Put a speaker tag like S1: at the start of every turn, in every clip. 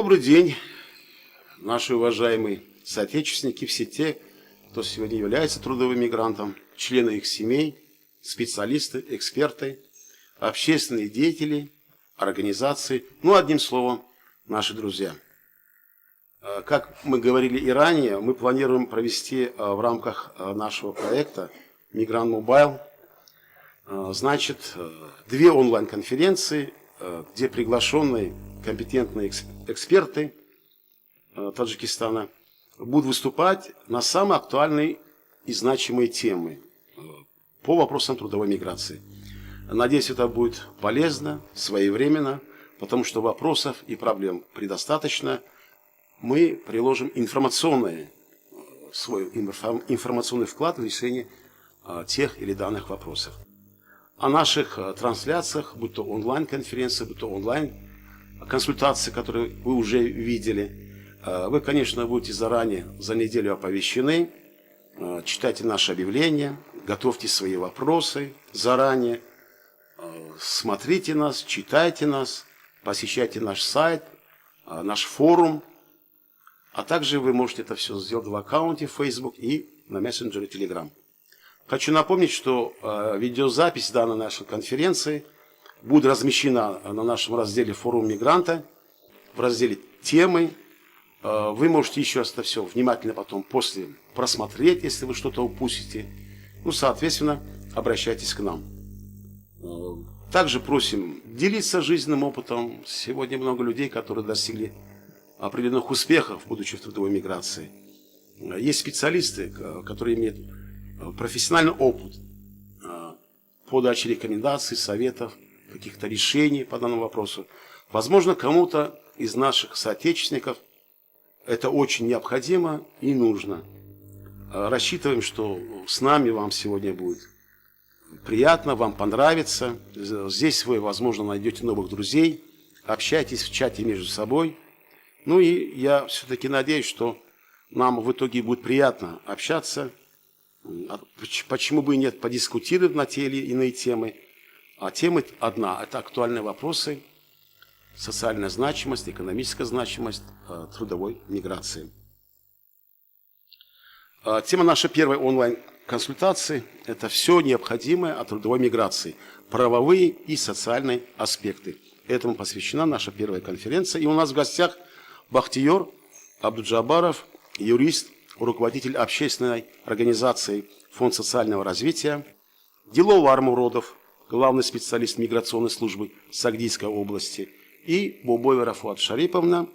S1: Добрый день, наши уважаемые соотечественники, все те, кто сегодня является трудовым мигрантом, члены их семей, специалисты, эксперты, общественные деятели, организации, ну, одним словом, наши друзья. Как мы говорили и ранее, мы планируем провести в рамках нашего проекта «Мигрант Мобайл», значит, две онлайн-конференции, где приглашенные компетентные эксперты Таджикистана будут выступать на самые актуальные и значимые темы по вопросам трудовой миграции. Надеюсь, это будет полезно, своевременно, потому что вопросов и проблем предостаточно. Мы приложим свой информационный вклад в решение тех или данных вопросов. О наших трансляциях, будь то онлайн-конференции, будь то онлайн-консультации, которые вы уже видели, вы, конечно, будете заранее за неделю оповещены. Читайте наши объявления, готовьте свои вопросы заранее, смотрите нас, читайте нас, посещайте наш сайт, наш форум, а также вы можете это все сделать в аккаунте Facebook и на мессенджере Telegram. Хочу напомнить, что видеозапись данной нашей конференции будет размещена на нашем разделе «Форум мигранта», в разделе «Темы». Вы можете еще раз это все внимательно потом после просмотреть, если вы что-то упустите. Ну, соответственно, обращайтесь к нам. Также просим делиться жизненным опытом. Сегодня много людей, которые достигли определенных успехов, будучи в трудовой миграции. Есть специалисты, которые имеют профессиональный опыт по даче рекомендаций, советов, каких-то решений по данному вопросу. Возможно, кому-то из наших соотечественников это очень необходимо и нужно. Рассчитываем, что с нами вам сегодня будет приятно, вам понравится. Здесь вы, возможно, найдете новых друзей, общайтесь в чате между собой. Ну и я все-таки надеюсь, что нам в итоге будет приятно общаться. Почему бы и нет, подискутировать на те или иные темы. А темы одна – это актуальные вопросы, социальная значимость, экономическая значимость трудовой миграции. Тема нашей первой онлайн-консультации – это все необходимое о трудовой миграции, правовые и социальные аспекты. Этому посвящена наша первая конференция. И у нас в гостях Бахтиёр Абдуджабаров, юрист, руководитель общественной организации Фонд социального развития, Диловар Муродов, главный специалист миграционной службы Согдийской области, и Бобоева Рафуат Шариповна,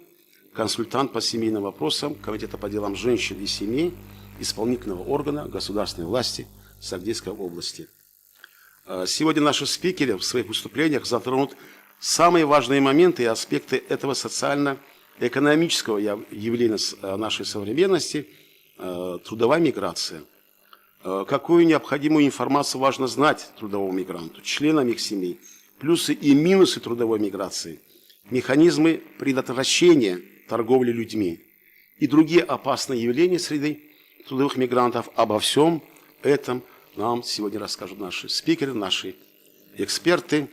S1: консультант по семейным вопросам Комитета по делам женщин и семьи исполнительного органа государственной власти Согдийской области. Сегодня наши спикеры в своих выступлениях затронут самые важные моменты и аспекты этого социально-экономического явления нашей современности – трудовая миграция. Какую необходимую информацию важно знать трудовому мигранту, членам их семей, плюсы и минусы трудовой миграции, механизмы предотвращения торговли людьми и другие опасные явления среди трудовых мигрантов. Обо всем этом нам сегодня расскажут наши спикеры, наши эксперты.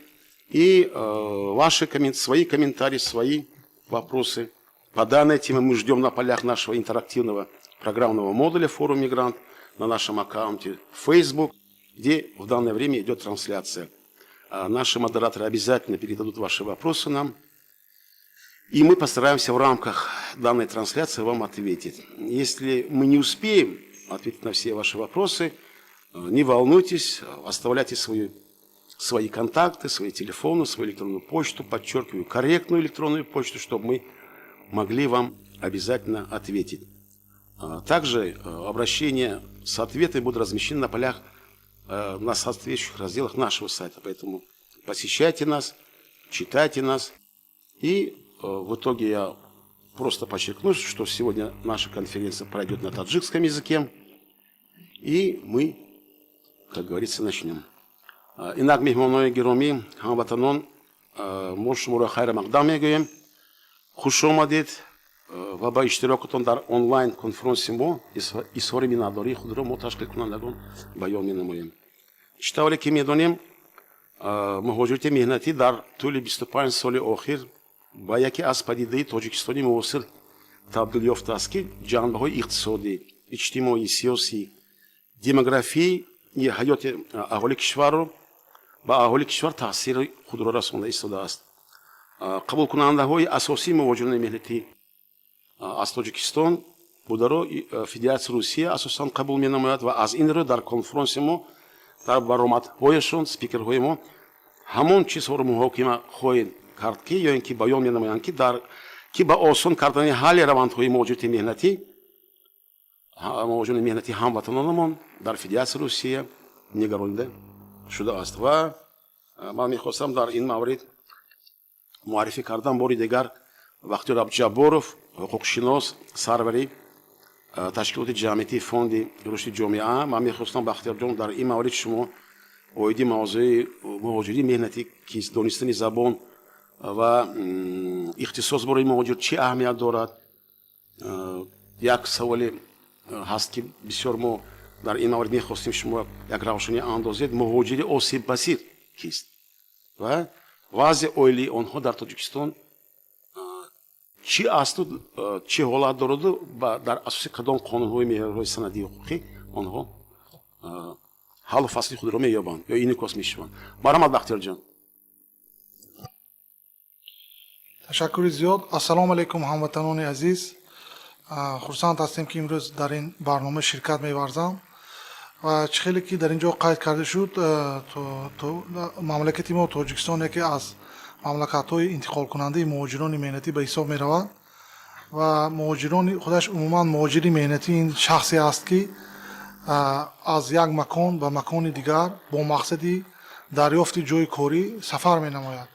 S1: И ваши свои комментарии, свои вопросы по данной теме мы ждем на полях нашего интерактивного программного модуля «Форум Мигрант» на нашем аккаунте Facebook, где в данное время идет трансляция. А наши модераторы обязательно передадут ваши вопросы нам. И мы постараемся в рамках данной трансляции вам ответить. Если мы не успеем ответить на все ваши вопросы, не волнуйтесь, оставляйте свои контакты, свои телефоны, свою электронную почту, подчеркиваю, корректную электронную почту, чтобы мы могли вам обязательно ответить. Также обращения с ответами будут размещены на полях, на соответствующих разделах нашего сайта. Поэтому посещайте нас, читайте нас. И в итоге я просто подчеркну, что сегодня наша конференция пройдет на таджикском языке. И мы, как говорится, начнем. Инак, меҳмонони гиромӣ, ҳамватанон, мо шуморо хайрмақдам мегӯем. Хуш омадед ва ба иштирокатон дар онлайн конфронси мо изҳори миннатдории худро мо, ташкилкунандагон, баён менамоем. Чӣ тавре ки медонем, муҳоҷирати меҳнатӣ дар тӯли 25 соли охир Ба яке аз падидаи Тоҷикистони муосир табдил ёфтааст, ки ҷанбаҳои иқтисодӣ, иҷтимоӣ, сиёсӣ, демографии ҳаёти аҳолии кишварро ба аҳолии кишвар таъсири худро расонда истодааст. Қабулкунандаҳои асосии муҳоҷирони меҳнатӣ аз Тоҷикистон бударо Федератсияи Русия асосан қабул менамояд ва аз ин рӯ дар конфронси мо, дар баромадҳояшон спикерҳои мо ҳамон чизҳоро муҳокима хоҳем кард, ки ё ин ки баён менамоянд, ки дар ки ба осон кардани ҳалли равандҳои муҳоҷирати меҳнатӣ, муҳоҷирони меҳнатии ҳамватанонамон дар Федератсияи Русия нигаронида шудааст. Ва ман мехостам дар ин маврид муаррифӣ кардан бори дигар Бахтиёр Абдуҷабборов, ҳуқуқшинос, сарвари ташкилоти ҷамъиятии Фонди рушди ҷомеа. Ман мехостам, Бахтиёрҷон, дар ин маврид шумо оиди мавзӯи муҳоҷири меҳнатӣ, ки донистани забон ва ихтисос барои муҳоҷир чӣ аҳамият дорад. Як саволе ҳаст, ки бисёр мо дар ин маврид мехостем шумо як равшанӣ андозед: муҳоҷири осебпазир кист ва вазъи оилии онҳо дар Тоҷикистон чӣ асту чӣ ҳолат дораду дар асоси кадом қонунҳои, меъёрҳои санадии ҳуқуқӣ онҳо ҳаллу фасли худро меёбанд ё инъикос мешаванд. Марҳамат, Бахтиёрҷон.
S2: Ташаккури зиёд. Ассалому алайкум, ҳамватанони азиз. Хурсанд ҳастем, ки имрӯз дар ин барнома ширкат меварзам. Ва чӣ хеле ки дар ин ҷо қайд карда шуд, мамлакати мо Тоҷикистон яке аз мамлакатҳои интиқолкунандаи муҳоҷирони меҳнатӣ ба ҳисоб меравад. Ва муҳоҷирони худаш, умуман муҳоҷири меҳнатӣ ин шахсе аст, ки аз як макон ба макони дигар бо мақсади дарёфти ҷойи корӣ сафар менамояд.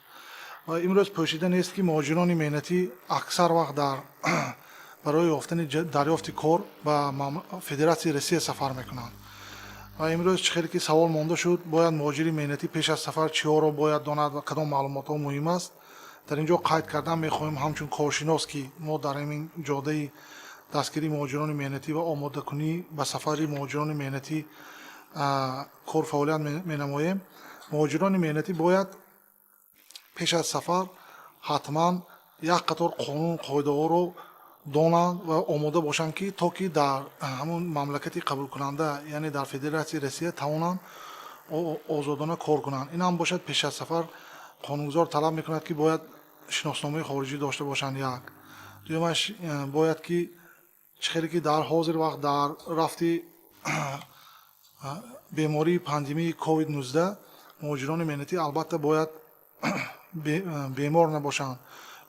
S2: Ва имрӯз пӯшида нест, ки муҳоҷирони меҳнатӣ аксар вақт дар барои ёфтани дарёфти кор ба Федератсияи Россия сафар мекунанд. Ва имрӯз чӣ хеле ки савол монда шуд, бояд муҳоҷири меҳнатӣ пеш аз сафар чиҳоро бояд донад ва кадом маълумотҳо муҳим аст, дар ин ҷо қайд кардан мехоҳем ҳамчун коршинос, ки мо дар ҳамин ҷодаи дастгирии муҳоҷирони меҳнатӣ ва омодакунӣ ба сафари муҳоҷирони меҳнатӣ кор фаъолият менамоем. Муҳоҷирони меҳнатӣ бояд пеш аз сафар ҳатман як қатор қонун қоидаҳоро донанд ва омода бошанд, ки то ки дар ҳамун мамлакати қабулкунанда, яъне дар Федератсияи Россия, тавонанд озодона кор кунанд. Ин ҳам бошад, пеш аз сафар қонунгузор талаб мекунад, ки бояд шиносномаи хориҷӣ дошта бошанд, як. Дуюмаш, бояд ки чӣ хеле ки дар ҳозир вақт дар рафти бемории пандемияи COVID-19 муҳоҷирони меҳнатӣ албатта бояд бемор набошанд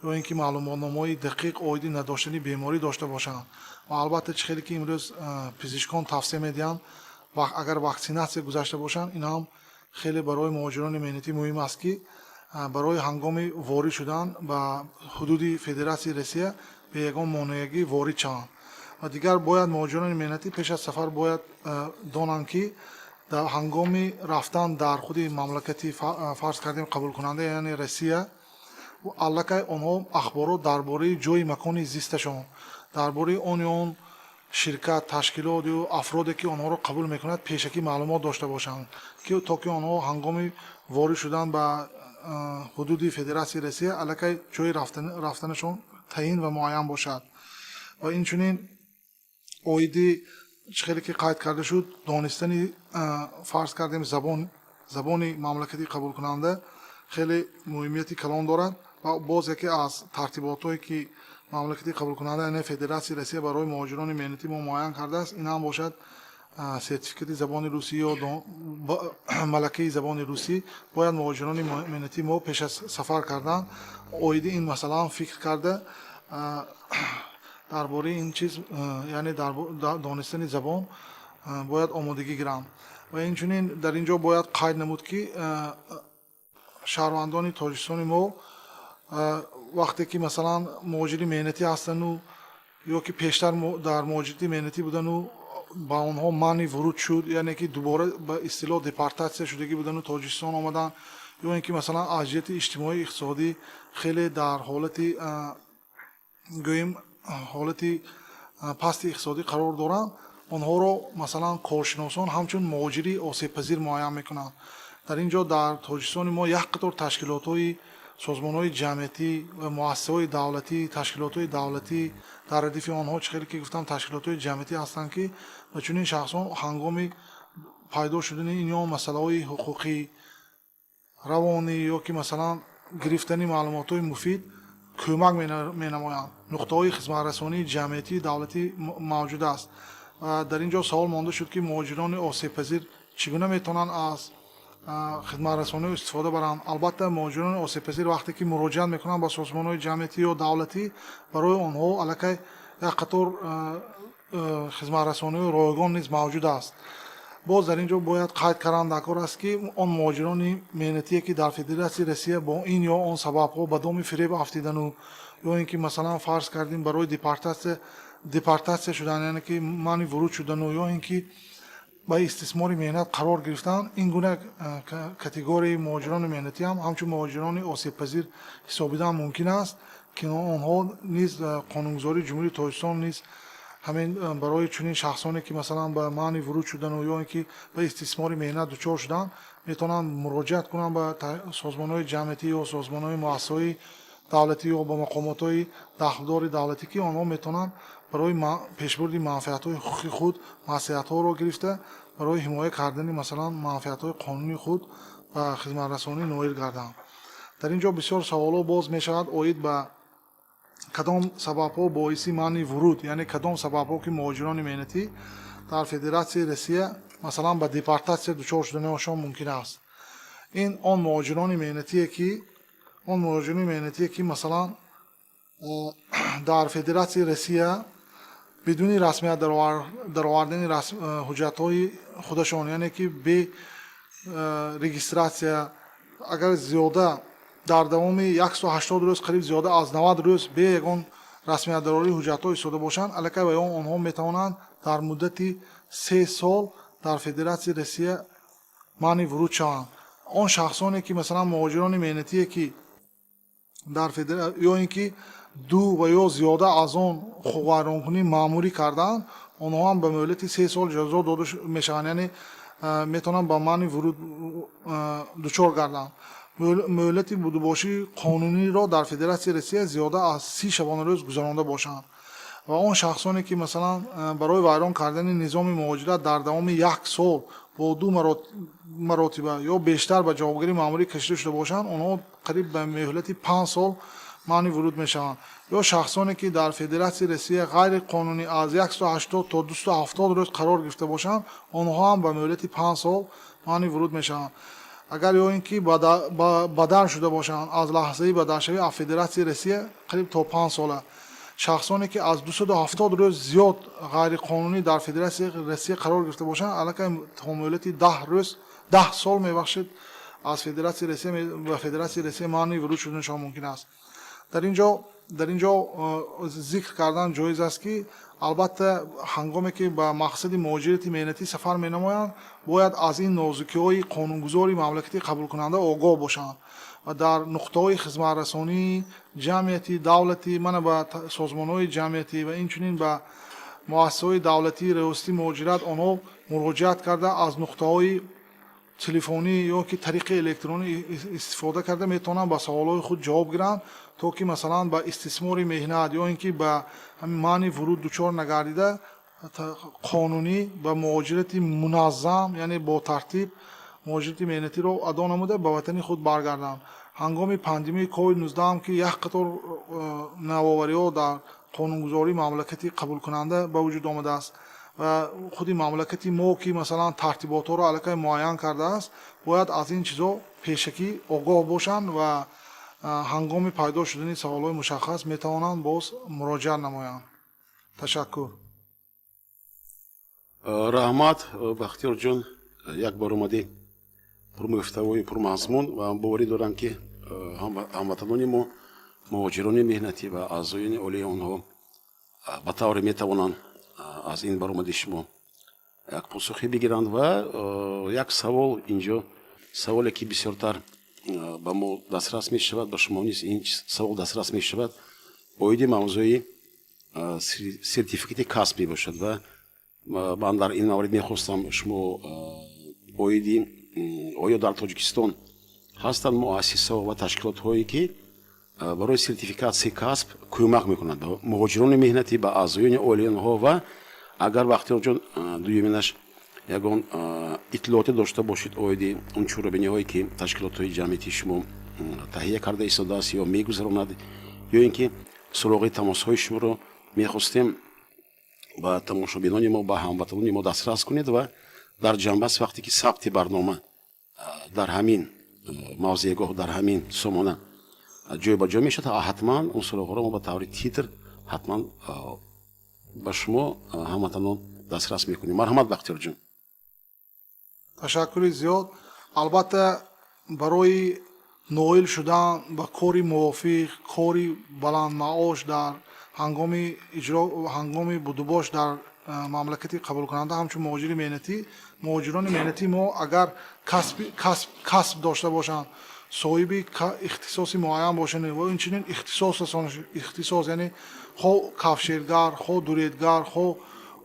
S2: ё ин ки маълумотномаҳои дақиқ оиди надоштани беморӣ дошта бошанд. Ва албатта, чӣ хеле ки имрӯз пизишкон тавсия медиҳанд, агар ваксинатсия гузашта бошанд, ин ҳам хеле барои муҳоҷирони меҳнатӣ муҳим аст, ки барои ҳангоми ворид шудан ба ҳудуди Федератсияи Россия бе ягон монеагӣ ворид шаванд. Ва дигар, бояд муҳоҷирони меҳнатӣ пеш аз сафар бояд донанд, ки дар ҳангоми рафтан дар худи мамлакати, фарз кардем, қабулкунанда, яъне Россия, аллакай онҳо ахборот дар бораи ҷойи макони зисташон, дар бораи он ё он ширкат, ташкилот ё афроде, ки онҳоро қабул мекунад, пешакӣ маълумот дошта бошанд, ки то ки онҳо ҳангоми ворид шудан ба ҳудуди Федератсияи Россия аллакай ҷойи рафтанашон таъин ва муайян бошад. Ва инчунин, оиди чӣ хеле ки қайд карда шуд, донистани, фарз кардем, забони мамлакати қабулкунанда хеле муҳимияти калон дорад. Ва боз яке аз тартиботҳое, ки мамлакати қабулкунанда, яъне Федератсияи Россия, барои муҳоҷирони меҳнатӣ мо муайян кардааст, ин ҳам бошад сертификати забони русӣ ё малакаи забони русӣ. Бояд муҳоҷирони меҳнатии мо пеш аз сафар кардан оиди ин масъалаам фикр карда, дар бораи ин чиз, яъне донистани забон, бояд омодагӣ гиранд. Ва инчунин дар ин ҷо бояд қайд намуд, ки шаҳрвандони Тоҷикистони мо, вақте ки масалан муҳоҷири меҳнатӣ ҳастанду ё ки пештар дар муҳоҷирати меҳнатӣ будану ба онҳо манъи вуруд шуд, яъне ки дубора ба истилоҳ депортатсия шудагӣ будану Тоҷикистон омаданд, ё ин ки масалан аз ҷиҳати иҷтимоӣ, иқтисодӣ хеле дар ҳолати, гӯем, ҳолати пасти иқтисодӣ қарор доранд, онҳоро масалан коршиносон ҳамчун муҳоҷири осебпазир муайян мекунанд. Дар ин ҷо дар Тоҷикистони мо як қатор ташкилотҳои Созмонҳои ҷамъиятӣ ва муассисаҳои давлатӣ, ташкилотҳои давлатӣ, дар радифи онҳо, чӣ хеле ки гуфтам, ташкилотҳои ҷамъиятӣ ҳастанд, ки ба чунин шахсон ҳангоми пайдо шудани ин ё масъалаҳои ҳуқуқӣ, равонӣ ё ки, масалан, гирифтани маълумотҳои муфид кӯмак менамоянд. Нуқтаҳои хизматрасонии ҷамъиятии давлатӣ мавҷуд аст. Ва дар ин ҷо савол монда шуд, ки муҳоҷирони осебпазир чӣ гуна метавонанд аз хизматрасониҳо истифода баранд. Албатта, муҳоҷирони осебпазир вақте ки муроҷиат мекунанд ба созмонҳои ҷамъиятӣ ё давлатӣ, барои онҳо аллакай як қатор хизматрасониҳои ройгон низ мавҷуд аст. Боз дар ин ҷо бояд қайд кардан даркор аст, ки он муҳоҷирони меҳнатие, ки дар Федератсияи Россия бо ин ё он сабабҳо ба доми фиреб афтидану ё ин ки, масалан, фарз кардем, барои депортатсия шудан, яъне ки манъи вуруд шудану ё ин ки ба истисмори меҳнат қарор гирифтан, ин гуна категорияи муҳоҷирони меҳнатӣ ҳам ҳамчун муҳоҷирони осебпазир ҳисобидан мумкин аст, ки онҳо низ қонунгузории Ҷумҳурии Тоҷикистон низ ҳамин барои чунин шахсоне, ки, масалан, ба манъи вуруд шудану ё ин ки ба истисмори меҳнат дучор шуданд, метавонанд муроҷиат кунанд ба созмонҳои ҷамъиятӣ ё созмонҳои, муассисаҳои давлатӣ ё ба мақомотҳои дахлдори давлатӣ, ки онҳо метавонанд барои пешбурди манфиатҳои ҳуқуқи худ маслиҳатҳоро гирифта, барои ҳимоя кардани, масалан, манфиатҳои қонунии худ ба хизматрасонӣ ноил гарданд. Дар ин ҷо бисёр саволҳо боз мешавад оид ба кадом сабабҳо боиси манъи вуруд, яъне кадом сабабҳо, ки муҳоҷирони меҳнатӣ дар Федератсияи Россия, масалан, ба депортатсия дучор шуданашон мумкин аст. Ин он муҳоҷирони меҳнатие ки, масалан, дар Федератсияи Россия бидуни расмият даровардани ҳуҷҷатҳои худашон, яъне ки бе регистратсия, агар зиёда дар давоми 180 рӯз, қариб зиёда аз 90 рӯз бе ягон расмиятдарории ҳуҷҷатҳо истода бошанд, аллакай ва онҳо метавонанд дар муддати 3 сол дар Федератсияи Россия манъи вуруд шаванд. Он шахсоне ки, масалан, муҳоҷирони меҳнатие ки дар ё ин ки ду ва ё зиёда аз он ҳуқуқвайронкунии маъмурӣ кардаанд, онҳо ҳам ба муҳлати 3 сол ҷазо дода мешаванд, яъне метавонанд ба манъи вуруд дучор гарданд. Муҳлати будубошии қонуниро дар Федератсияи Россия зиёда аз 30 шабонарӯз гузаронда бошанд ва он шахсоне ки, масалан, барои вайрон кардани низоми муҳоҷират дар давоми як сол бо ду маротиба ё бештар ба ҷавобгарии маъмурӣ кашида шуда бошанд, онҳо қариб ба муҳлати 5 сол манъи вуруд мешаванд. Ё шахсоне ки дар Федератсияи Россия ғайриқонунӣ аз 180 то 270 рӯз қарор гирифта бошанд, онҳо ҳам ба муҳлати 5 сол манъи вуруд мешаванд. Агар ё ин ки бадар шуда бошанд, аз лаҳзаи бадаршавӣ аз Федератсияи Россия қариб то 5 сола. Шахсоне ки аз 270 рӯз зиёд ғайриқонунӣ дар Федератсияи Россия қарор гирифта бошанд, аллакай то муҳлати 10 рӯз, 10 сол, мебахшед, аз Федератсияи Россия ба Федератсияи Россия манъи вуруд шуданашон мумкин аст. Дар ин ҷо зикр кардан ҷоиз аст, ки албатта, ҳангоме ки ба мақсади муҳоҷирати меҳнатӣ сафар менамоянд, бояд аз ин нозукиҳои қонунгузори мамлакати қабулкунанда огоҳ бошанд ва дар нуқтаҳои хизматрасонии ҷамъиятӣ, давлатӣ, мана ба созмонҳои ҷамъиятӣ ва инчунин ба муассисаҳои давлатии Риёсати муҳоҷират онҳо муроҷиат карда, аз нуқтаҳои телефонӣ ё ки тариқи электронӣ истифода карда метавонанд ба саволҳои худ ҷавоб гиранд, то ки, масалан, ба истисмори меҳнат ё ин ки ба ҳамин манъи вуруд дучор нагардида, қонунӣ ба муҳоҷирати муназзам, яъне бо тартиб муҳоҷирати меҳнатиро адо намуда, ба ватани худ баргарданд. Ҳангоми пандемияи ковид-19 ки як қатор навовариҳо дар қонунгузории мамлакати қабулкунанда ба вуҷуд омадааст ва худи мамлакати мо ки, масалан, тартиботҳоро аллакай муайян кардааст, бояд аз ин чизҳо пешакӣ огоҳ бошанд ва ҳангоми пайдо шудани саволҳои мушаххас метавонанд боз муроҷиат намоянд. Ташаккур.
S1: Раҳмат, Бахтиёрҷон, як баромадӣ пурмуҳтавою пурмазмун ва боварӣ дорам, ки ҳамватанони мо, муҳоҷирони меҳнатӣ ва аъзоёни оилаи онҳо ба тавре метавонанд аз ин баромади шумо як посухе бигиранд. Ва як савол инҷо, саволе ки бисёртар ба мо дастрас мешавад, ба шумо низ ин савол дастрас мешавад, оиди мавзӯи сертификати касб мебошад. Ва ман дар ин маврид мехостам шумо оиди оё дар Тоҷикистон Ҳастанд муассисаҳо ва ташкилотҳое, ки барои сертификатсияи касб кӯмак мекунанд ба муҳоҷирони меҳнатӣ, ба аъзоёни оилаи онҳо. Ва агар, Бахтиёрҷон, дуюминаш, ягон иттилооте дошта бошед оиди он чорабиниҳое, ки ташкилотҳои ҷамъиятии шумо таҳия карда истодааст ё мегузаронад, ё ин ки суроғи тамосҳои шуморо мехостем ба тамошобинони мо, ба ҳамватанони мо дастрас кунед. Ва дар ҷанбаст, вақте ки сабти барнома дар ҳамин мавзеъгоҳ, дар ҳамин сомона ҷой ба ҷой мешавад, ҳатман он суроғҳоро мо ба таври титр ҳатман ба шумо, ҳамватанон, дастрас мекунем. Марҳамат, Бахтиёрҷон.
S2: Ташаккури зиёд. Албатта, барои ноил шудан ба кори мувофиқ, кори баландмаош дар ҳангоми иҷро, ҳангоми будубош дар мамлакати қабулкунанда ҳамчун муҳоҷири меҳнатӣ, муҳоҷирони меҳнатии мо агар касб дошта бошанд, соҳиби ихтисоси муайян бошанд ва инчунин ихтисос, яъне хо кафшергар, хо дуредгар, хо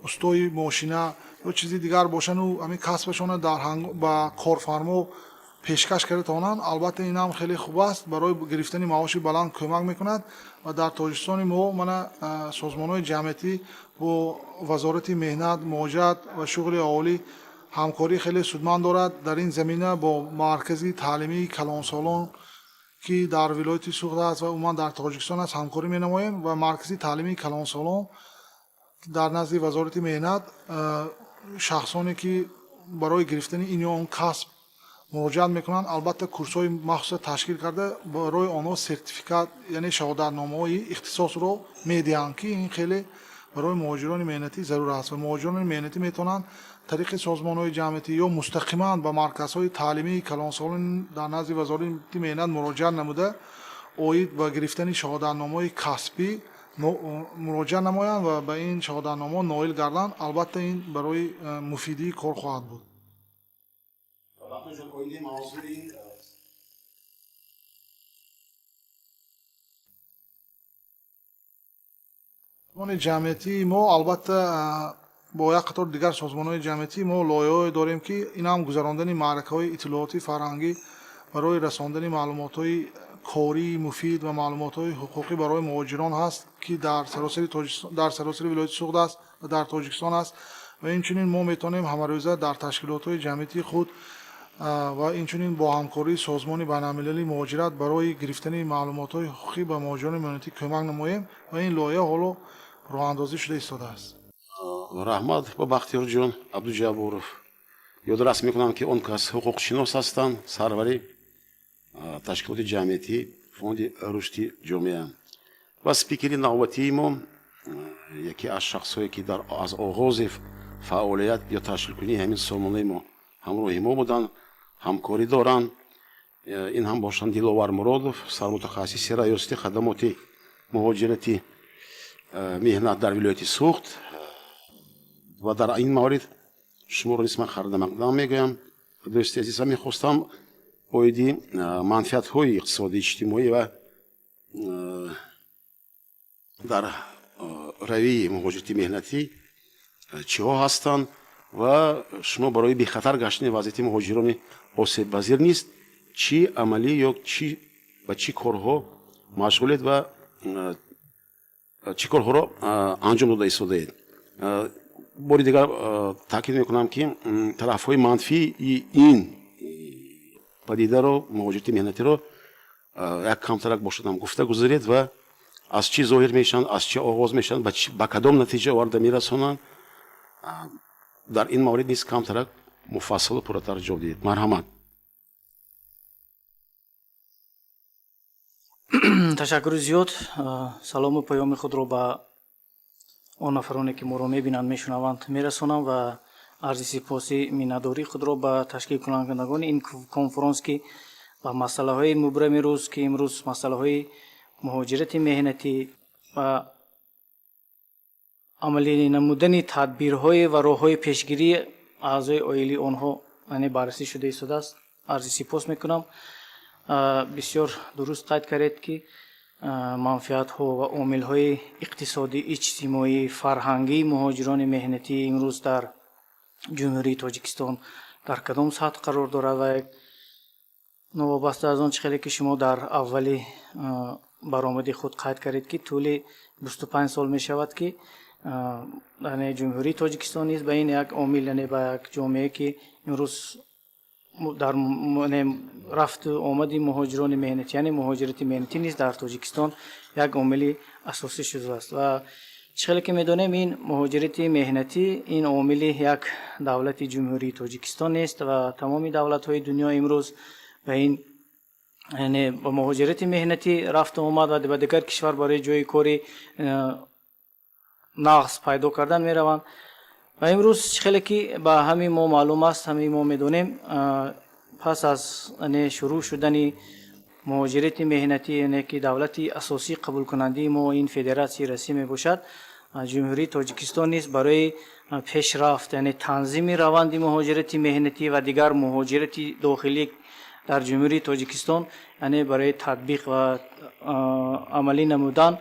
S2: устои мошина ё чизи дигар бошанду ҳамин касбашонро ба корфармо пешкаш карда тавонанд, албатта, ин ҳам хеле хуб аст, барои гирифтани маоши баланд кӯмак мекунад. Ва дар Тоҷикистони мо мана созмонҳои ҷамъиятӣ бо Вазорати меҳнат, муҳоҷират ва шуғли аҳолӣ ҳамкории хеле судманд дорад. Дар ин замина бо Маркази таълимии калонсолон, ки дар вилояти Суғд аст ва умуман дар Тоҷикистон аст, ҳамкорӣ менамоем. Ва Маркази таълимии калонсолон дар назди Вазорати меҳнат шахсоне, ки барои гирифтани ин ё он касб муроҷиат мекунанд, албатта, курсҳои махсуса ташкил карда, барои онҳо сертификат, яъне шаҳодатномаҳои ихтисосро медиҳанд, ки ин хеле барои муҳоҷирони меҳнатӣ зарур аст. Ва муҳоҷирони меҳнатӣ метавонанд тариқи созмонҳои ҷамъиятӣ ё мустақиман ба марказҳои таълимии калонсолон дар назди Вазорати меҳнат муроҷиат намуда, оид ба гирифтани шаҳодатномаҳои касбӣ муроҷиат намоянд ва ба ин шаҳодатномаҳо ноил гарданд. Албатта, ин барои муфидии кор хоҳад буд.
S1: Бахтиёрҷон, оиди мавзӯи
S2: Созмони ҷамъиятии мо, албатта, бо як қатор дигар созмонҳои ҷамъиятӣ мо лоиҳаҳое дорем, ки ин ҳам гузарондани маъракаҳои иттилоотӣ, фарҳангӣ барои расондани маълумотҳои кории муфид ва маълумотҳои ҳуқуқӣ барои муҳоҷирон ҳаст, ки дар саросари Тоҷикистон, дар саросари вилояти Суғд аст ва дар Тоҷикистон аст. Ва инчунин мо метавонем ҳамарӯза дар ташкилотҳои ҷамъиятии худ ва инчунин бо ҳамкории Созмони байналмилалии муҳоҷират барои гирифтани маълумотҳои ҳуқуқӣ ба муҳоҷирони меҳнатӣ кӯмак намоем. Ва ин лоиҳа ҳоло роҳандозӣ шуда истодааст.
S1: Раҳмат ба Бахтиёрҷон Абдуҷабборов. Ёдрас мекунам, ки он кас ҳуқуқшинос ҳастанд, сарвари ташкилоти ҷамъиятӣ Фонди рушди ҷомеа. Ва спикери навбатии мо яке аз шахсҳое, ки дар аз оғози фаъолият ё ташкилкунии ҳамин сомонаи мо ҳамроҳи мо буданд, ҳамкорӣ доранд, ин ҳам бошанд Диловар Муродов, сармутахассиси раёсати хадамоти муҳоҷирати меҳнат дар вилояти Суғд. Ва дар ин маврид шуморо низ ман хайрмақдам мегӯям, дӯсти азиз. Ва мехостам оиди манфиатҳои иқтисодӣ, иҷтимоӣ ва дар равияи муҳоҷирати меҳнатӣ чиҳо ҳастанд ва шумо барои бехатар гаштани вазъияти муҳоҷирони осебпазир низ чӣ амалӣ ё чӣ ба чӣ корҳо машғулед ва чӣ корҳоро анҷом дода истодаед. Бори дигар таъкид мекунам, ки тарафҳои манфии ин падидаро, муҳоҷирати меҳнатиро, як камтарак бошадам гуфта гузаред ва аз чӣ зоҳир мешаванд, аз чӣ оғоз мешаванд, ба кадом натиҷа оварда мерасонанд, дар ин маврид низ камтарак муфассалу пурратар ҷавоб диҳед. Марҳамат.
S3: Ташаккури зиёд. Салому паёми худро ба он нафароне, ки моро мебинанд, мешунаванд, мерасонам ва арзи сипоси миннатдории худро ба ташкилкунандагони ин конфронс, ки ба масъалаҳои мубрами рӯз, ки имрӯз масъалаҳои муҳоҷирати меҳнатӣ ва амалӣ намудани тадбирҳое ва роҳҳои пешгирии аъзои оилии онҳо, яъне баррасӣ шуда истодааст, арзи сипос мекунам. Бисёр дуруст қайд кардед, ки манфиатҳо ва омилҳои иқтисодӣ, иҷтимоӣ, фарҳангии муҳоҷирони меҳнатӣ имрӯз дар Ҷумҳурии Тоҷикистон дар кадом сатҳ қарор дорад ва Новобаста аз он чӣ хеле ки шумо дар аввали баромади худ қайд кардед, ки тӯли 25 сол мешавад, ки яъне Ҷумҳурии Тоҷикистон низ ба ин як омил, яъне ба як ҷомеае, ки имрӯз дар рафту омади муҳоҷирони меҳнатӣ, яъне муҳоҷирати меҳнатӣ низ дар Тоҷикистон як омили асосӣ шудааст. Ва чӣ хеле ки медонем, ин муҳоҷирати меҳнатӣ ин омили як давлати Ҷумҳурии Тоҷикистон нест ва тамоми давлатҳои дунё имрӯз ба ин, яъне ба муҳоҷирати меҳнатӣ рафту омад ва ба дигар кишвар барои ҷойи кори нағз пайдо кардан мераванд. Ва имрӯз чӣ хеле ки ба ҳамаи мо маълум аст, ҳамаи мо медонем, пас аз шурӯъ шудани муҳоҷирати меҳнатӣ, яъне ки давлати асосии қабулкунандаи мо ин Федератсияи Россия мебошад, Ҷумҳурии Тоҷикистон низ барои пешрафт, яъне танзими раванди муҳоҷирати меҳнатӣ ва дигар муҳоҷирати дохилӣ дар Ҷумҳурии Тоҷикистон, яъне барои татбиқ ва амалӣ намудан,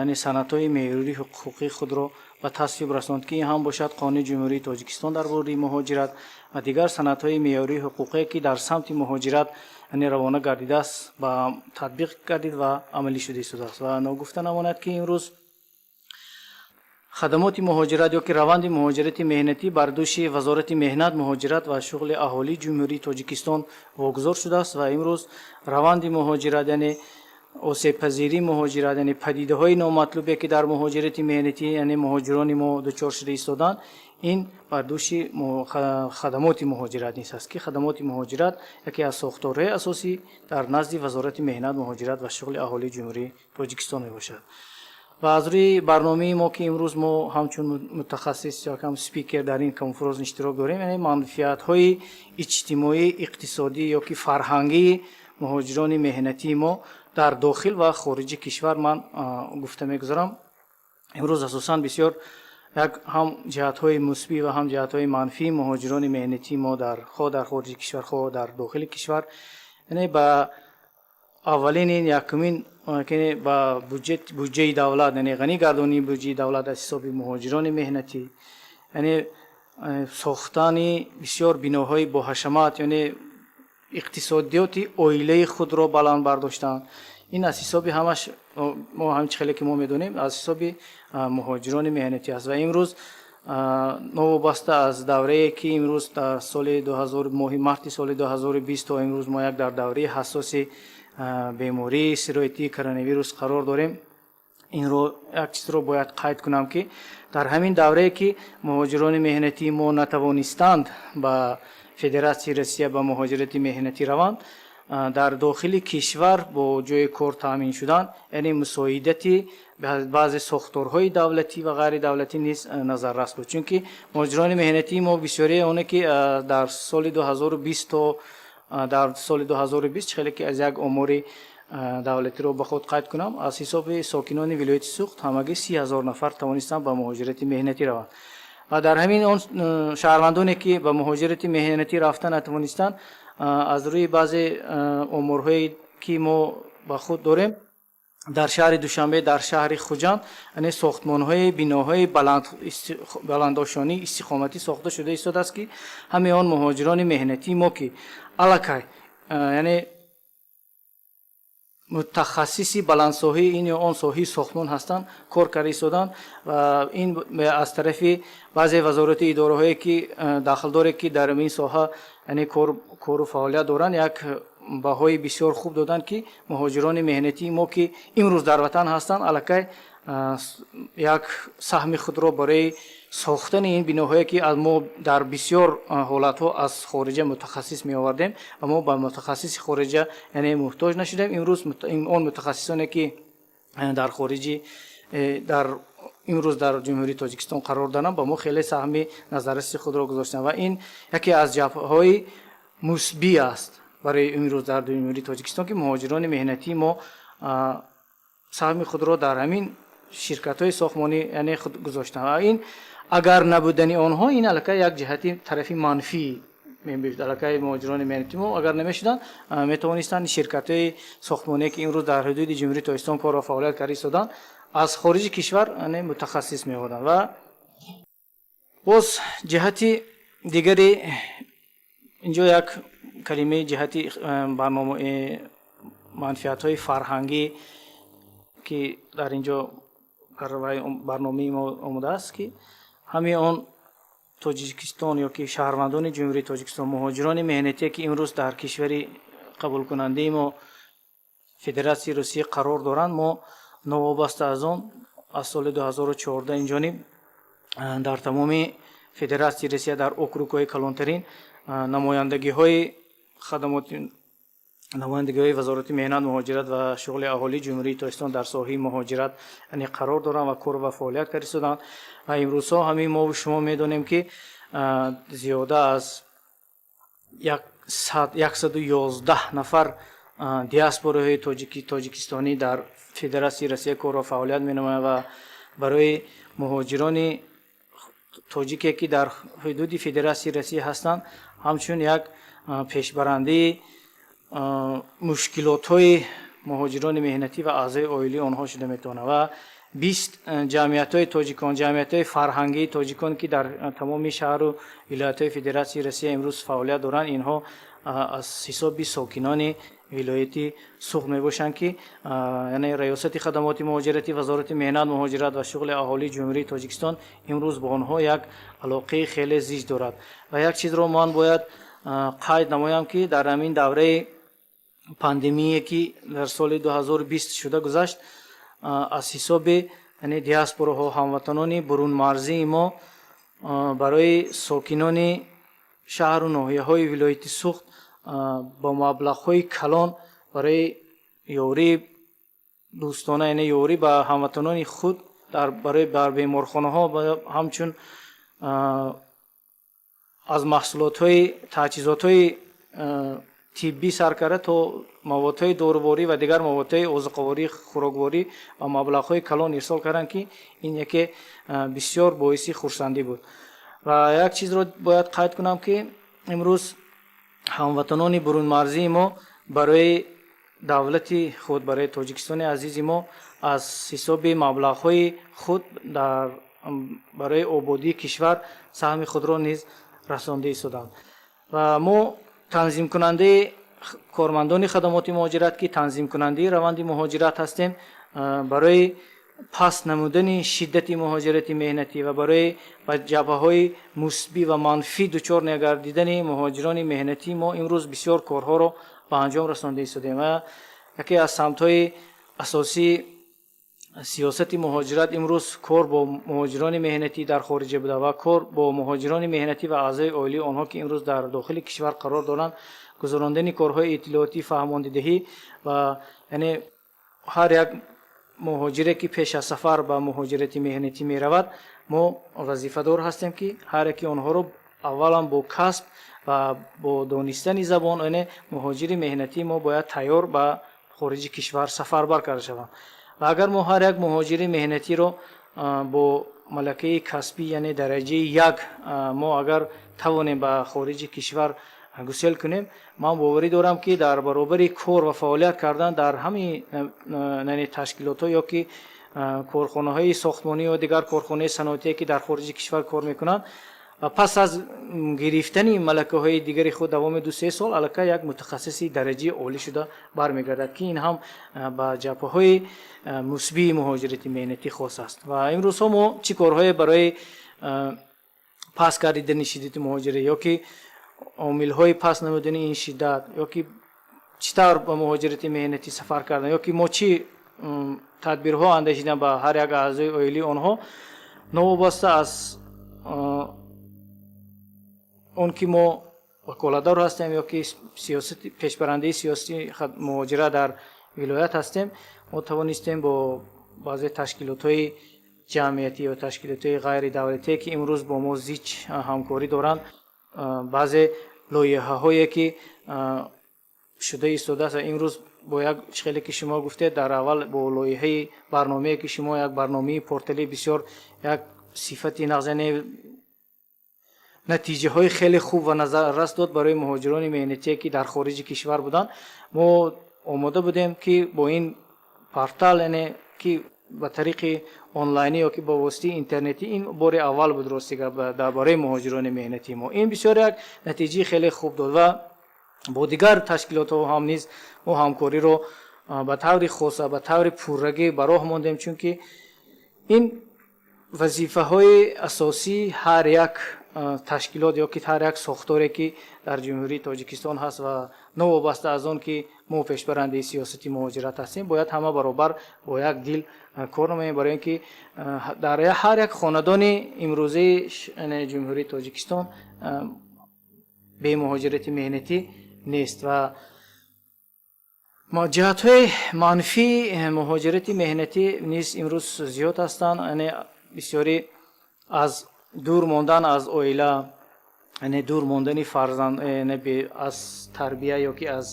S3: яъне санадҳои меъёрии ҳуқуқии худро ба тасвиб расонд, ки ин ҳам бошад Қонуни Ҷумҳурии Тоҷикистон дар бораи муҳоҷират ва дигар санадҳои меъёрии ҳуқуқие, ки дар самти муҳоҷират, яъне равона гардидааст, ба татбиқ гардид ва амалӣ шуда истодааст. Ва ногуфта намонад, ки имрӯз хадамоти муҳоҷират ё ки раванди муҳоҷирати меҳнатӣ бар дӯши Вазорати меҳнат, муҳоҷират ва шуғли аҳолии Ҷумҳурии Тоҷикистон вогузор шудааст. Ва имрӯз раванди муҳоҷират, яъне осебпазирии муҳоҷират, яъне падидаҳои номатлубе, ки дар муҳоҷирати меҳнатӣ, яъне муҳоҷирони мо дучор шуда истоданд, ин бар дӯши хадамоти муҳоҷират низ аст, ки хадамоти муҳоҷират яке аз сохторҳои асосӣ дар назди Вазорати меҳнат, муҳоҷират ва шуғли аҳолии Ҷумҳурии Тоҷикистон мебошад. Ва аз рӯи барномаи мо, ки имрӯз мо ҳамчун мутахассис ё ҳам спикер дар ин конференс иштирок дорем, яъне манфиатҳои иҷтимоӣ, иқтисодӣ ё ки фарҳангии муҳоҷирони меҳнатии мо дар дохил ва хориҷи кишвар, ман гуфта мегузарам. Имрӯз асосан бисёр як ҳам ҷиҳатҳои мусбӣ ва ҳам ҷиҳатҳои манфии муҳоҷирони меҳнатии мо дар хоҳ дар хориҷи кишвар, хоҳ дар дохили кишвар, яъне ба аввалин, ин якумин, ба буҷаи давлат, яъне ғанӣ гардонии буҷаи давлат аз ҳисоби муҳоҷирони меҳнатӣ, яъне сохтани бисёр биноҳои боҳашамат, яъне иқтисодиёти оилаи худро баланд бардоштан, ин аз ҳисоби ҳамаш мо ҳамин хеле ки мо медонем, аз ҳисоби муҳоҷирони меҳнатӣ аст. Ва имрӯз, новобаста аз даврае, ки имрӯз дар соли 2000, моҳи марти соли 2020 то имрӯз мо як дар давраи ҳассоси бемории сироятии коронавирус қарор дорем, инро як чизро бояд қайд кунам, ки дар ҳамин даврае, ки муҳоҷирони меҳнатии мо натавонистанд ба Федератсияи Россия ба муҳоҷирати меҳнатӣ раванд, дар дохили кишвар бо ҷойи кор таъмин шудан, яъне мусоидати баъзе сохторҳои давлатӣ ва ғайридавлатӣ низ назаррас буд. Чунки муҳоҷирони меҳнатии мо бисёрие оне, ки дар соли 2020 то дар соли 2020, хеле ки аз як омори давлатиро ба худ қайд кунам, аз ҳисоби сокинони вилояти Суғд ҳамагӣ 30 000 нафар тавонистанд ба муҳоҷирати меҳнатӣ раванд. Ва дар ҳамин он шаҳрвандоне, ки ба муҳоҷирати меҳнатӣ рафта натавонистанд, аз рӯи баъзе оморҳое, ки мо ба худ дорем, дар шаҳри Душанбе, дар шаҳри Хуҷанд, яъне сохтмонҳои биноҳои баландошёнии истиқоматӣ сохта шуда истодааст, ки ҳамаи он муҳоҷирони меҳнатии мо, ки аллакай, яъне мутахассиси баландсоҳии ин ё он соҳаи сохтмон ҳастанд, кор карда истоданд. Ва ин аз тарафи баъзе вазорати идораҳое, ки дахлдоре, ки дар ин соҳа, яъне кору фаъолият доранд, як баҳои бисёр хуб доданд, ки муҳоҷирони меҳнатии мо, ки имрӯз дар ватан ҳастанд, аллакай як саҳми худро барои сохтани ин биноҳое, ки аз мо дар бисёр ҳолатҳо аз хориҷа мутахассис меовардем ва мо ба мутахассиси хориҷа, яъне муҳтоҷ нашудем, имрӯз он мутахассисоне, ки дар хориҷи дар имрӯз дар Ҷумҳурии Тоҷикистон қарор доранд, ба мо хеле саҳми назарраси худро гузоштанд. Ва ин яке аз ҷабҳаҳои мусбӣ аст барои имрӯз дар Ҷумҳурии Тоҷикистон, ки муҳоҷирони меҳнатии мо саҳми худро дар ҳамин ширкатҳои сохтмонӣ, яъне худ гузоштанд. Ва ин агар набудани онҳо, ин аллакай як ҷиҳати тарафи манфӣ мебошад. Аллакай муҳоҷирони меҳнатии мо агар намешуданд, метавонистанд ширкатҳои сохтмоние, ки имрӯз дар ҳудуди Ҷумҳурии Тоҷикистон корро фаъолият карда истоданд, аз хориҷи кишвар, яъне мутахассис меоварданд. Ва боз ҷиҳати дигари инҷо як Калимаи ҷиҳати барнома, манфиатҳои фарҳангӣ, ки дар ин ҷо дар барномаи мо омадааст, ки ҳамин он Тоҷикистон ё ки шаҳрвандони Ҷумҳурии Тоҷикистон, муҳоҷирони меҳнатие, ки имрӯз дар кишвари қабулкунандаи мо, Федератсияи Русия, қарор доранд, мо новобаста аз он аз соли 2014 инҷониб дар тамоми Федератсияи Русия, дар округҳои калонтарин намояндагиҳои хадамоти, намояндагиҳои Вазорати меҳнат, муҳоҷират ва шуғли аҳолии Ҷумҳурии Тоҷикистон дар соҳаи муҳоҷират, яъне, қарор доранд ва кор ва фаъолият карда истоданд. Ва имрӯзҳо ҳамин мову шумо медонем, ки зиёда аз 111 нафар диаспораҳои тоҷикистонӣ дар Федератсияи Россия кор ва фаъолият менамоянд. Ва барои муҳоҷирони тоҷике, ки дар ҳудуди Федератсияи Россия ҳастанд, ҳамчун як пешбарандаи мушкилотҳои муҳоҷирони меҳнатӣ ва аъзои оилаи онҳо шуда метавонад. Ва 20 ҷамъиятҳои тоҷикон, ҷамъиятҳои фарҳангии тоҷикон, ки дар тамоми шаҳру вилоятҳои Федератсияи Россия имрӯз фаъолият доранд, инҳо аз ҳисоби сокинони вилояти Суғд мебошанд, ки, яъне, Раёсати хадамоти муҳоҷирати Вазорати меҳнат, муҳоҷират ва шуғли аҳолии Ҷумҳурии Тоҷикистон имрӯз бо онҳо як алоқаи хеле зич дорад. Ва як чизро ман бояд қайд намоям, ки дар ҳамин давраи пандемие, ки дар соли 2020 шуда гузашт, аз ҳисоби, яъне, диаспораҳо, ҳамватанони бурунмарзии мо барои сокинони шаҳру ноҳияҳои вилояти Суғд бо маблағҳои калон барои ёрии дӯстона, яъне ёрӣ ба ҳамватанони худ дар барои бар беморхонаҳо, ҳамчун аз маҳсулотҳои таҷҳизотҳои тиббӣ сар карда то маводҳои доруворӣ ва дигар маводҳои озуқаворӣ, хӯрокворӣ ва маблағҳои калон ирсол карданд, ки ин яке бисёр боиси хурсандӣ буд. Ва як чизро бояд қайд кунам, ки имрӯз ҳамватанони бурунмарзии мо барои давлати худ, барои Тоҷикистони азизи мо, аз ҳисоби маблағҳои худ дар барои ободии кишвар саҳми худро низ расонда истоданд. Ва мо, танзимкунандаи кормандони хадамоти муҳоҷират, ки танзимкунандаи раванди муҳоҷират ҳастем, барои паст намудани шиддати муҳоҷирати меҳнатӣ ва барои ба ҷабҳаҳои мусбӣ ва манфӣ дучор нагардидани муҳоҷирони меҳнатӣ мо имрӯз бисёр корҳоро ба анҷом расонда истодем. Ва яке аз самтҳои асосии сиёсати муҳоҷират имрӯз кор бо муҳоҷирони меҳнатӣ дар хориҷа буда ва кор бо муҳоҷирони меҳнатӣ ва аъзои оилаи онҳо, ки имрӯз дар дохили кишвар қарор доранд, гузарондани корҳои иттилоотӣ, фаҳмондидиҳӣ ва, яъне, ҳар як муҳоҷире, ки пеш аз сафар ба муҳоҷирати меҳнатӣ меравад, мо вазифадор ҳастем, ки ҳар яки онҳоро аввалан бо касб ва бо донистани забон, яъне муҳоҷири меҳнатии мо бояд тайёр ба хориҷи кишвар сафарбар карда шаванд. Ва агар мо ҳар як муҳоҷири меҳнатиро бо малакаи касбӣ, яъне дараҷаи як, мо агар тавонем ба хориҷи кишвар гусел кунем, ман боварӣ дорам, ки дар баробари кор ва фаъолият кардан дар ҳамин, яъне, ташкилотҳо ё ки корхонаҳои сохтмонӣ ё дигар корхонаи саноатие, ки дар хориҷи кишвар кор мекунанд, ва пас аз гирифтани малакаҳои дигари худ давоми 2-3 сол аллакай як мутахассиси дараҷаи олӣ шуда бармегардад, ки ин ҳам ба ҷабҳаҳои мусбии муҳоҷирати меҳнатӣ хос аст. Ва имрӯзҳо мо чӣ корҳое барои паст гардидани шиддати муҳоҷират ё ки омилҳои паст намудани ин шиддат, ё ки чӣ тавр ба муҳоҷирати меҳнатӣ сафар кардан, ё ки мо чӣ тадбирҳо андешидем ба ҳар як аъзои оилаи онҳо, новобаста аз он ки мо ваколатдор ҳастем ё ки сиёсати пешбарандаи сиёсати муҳоҷират дар вилоят ҳастем, мо тавонистем бо баъзе ташкилотҳои ҷамъиятӣ ё ташкилотҳои ғайридавлатие, ки имрӯз бо мо зич ҳамкорӣ доранд, баъзе лоиҳаҳое, ки шуда истодааст. Ва имрӯз бо як хеле, ки шумо гуфтед дар аввал, бо лоиҳаи барномае, ки шумо, як барномаи порталӣ, бисёр як сифати нағз, яъне натиҷаҳои хеле хуб ва назаррас дод барои муҳоҷирони меҳнатие, ки дар хориҷи кишвар буданд. Мо омода будем, ки бо ин портал, яъне ки ба тариқи онлайнӣ ё ки бо воситаи интернетӣ, ин бори аввал буд, рости гап, дар бораи муҳоҷирони меҳнатии мо ин бисёр як натиҷаи хеле хуб дод. Ва Бо дигар ташкилотҳо ҳам низ мо ҳамкориро ба таври хоса, ба таври пуррагӣ ба роҳ мондем, чунки ин вазифаҳои асосии ҳар як ташкилот ё ки ҳар як сохторе, ки дар Ҷумҳурии Тоҷикистон ҳаст, ва новобаста аз он ки мо пешбарандаи сиёсати муҳоҷират ҳастем, бояд ҳама баробар бо як дил кор намоем, барои ин ки дар ҳар як хонадони имрӯзаи Ҷумҳурии Тоҷикистон бемуҳоҷирати меҳнатӣ нест. Ва ҷиҳатҳои манфии муҳоҷирати меҳнатӣ низ имрӯз зиёд ҳастанд, яъне бисёрӣ аз дур мондан аз оила, яъне дур мондани фарзанд аз тарбия ё ки аз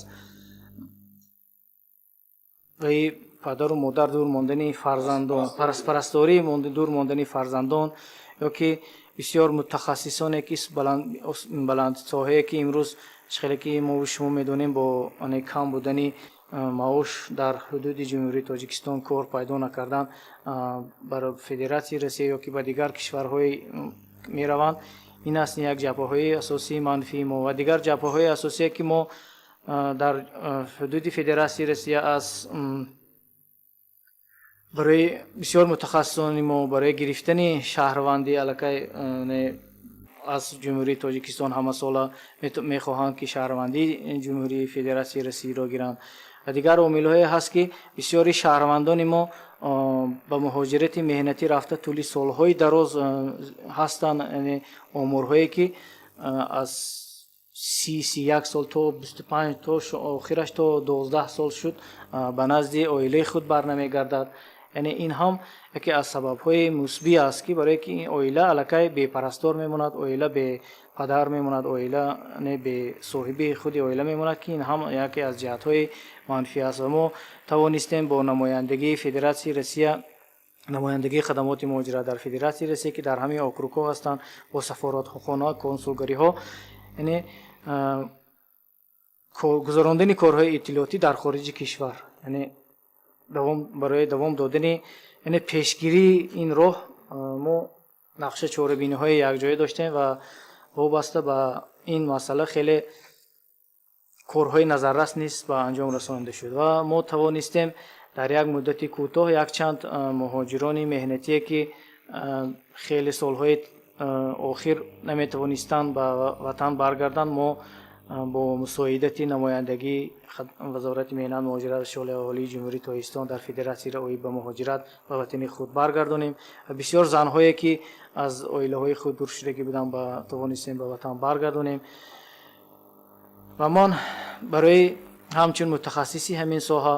S3: ваи падару модар дур мондани фарзандон, парасторӣ дур мондани фарзандон, ё ки бисёр мутахассисоне, ки баландсоҳае, ки имрӯз, хеле ки мо шумо медонем, бо кам будани маош дар ҳудуди Ҷумҳурии Тоҷикистон кор пайдо накардан, ба Федератсияи Россия ё ки ба дигар кишварҳои мераванд. Ин аст як ҷабҳаҳои асосии манфии мо. Ва дигар ҷабҳаҳои асосие, ки мо дар ҳудуди Федератсияи Россия аз барои бисёр мутахассисони мо барои гирифтани шаҳрвандӣ аллакай аз Ҷумҳурии Тоҷикистон ҳамасола мехоҳанд, ки шаҳрвандии Ҷумҳурии Федератсияи Россияро гиранд. Ва дигар омилҳое ҳаст, ки бисёри шаҳрвандони мо ба муҳоҷирати меҳнатӣ рафта, тӯли солҳои дароз ҳастанд, яъне оморҳое, ки аз 30, 31 сол то 25, то охираш то 12 сол шуд, ба назди оилаи худ барнамегардад. Яъне ин ҳам яке аз сабабҳои мусбӣ аст, ки барое ки ин оила аллакай бепарастор мемонад, оила бепадар мемонад, оила бесоҳиби худи оила мемонад, ки ин ҳам яке аз ҷиҳатҳои манфӣ аст. Ва мо тавонистем бо намояндагии Федератсияи Россия, намояндагии хадамоти муҳоҷират дар Федератсияи Россия, ки дар ҳамаи округҳо ҳастанд, бо сафоратхона, консулгариҳо, яъне гузарондани корҳои иттилоотӣ дар хориҷи кишвар, яъне барои давом додани, яъне пешгирии ин роҳ мо нақша, чорабиниҳои якҷоя доштем ва вобаста ба ин масъала хеле корҳои назаррас низ ба анҷом расонида шуд. Ва мо тавонистем дар як муддати кӯтоҳ якчанд муҳоҷирони меҳнатие, ки хеле солҳои охир наметавонистанд ба ватан баргарданд, мо бо мусоидати намояндагии Вазорати меҳнат, муҳоҷират ва шуғли аҳолии Ҷумҳурии Тоҷикистон дар Федератсияро оид ба муҳоҷират ба ватани худ баргардонем. Бисёр занҳое, ки аз оилаҳои худ дур шудагӣ буданд, тавонистем ба ватан баргардонем. Ва ман барои ҳамчун мутахассиси ҳамин соҳа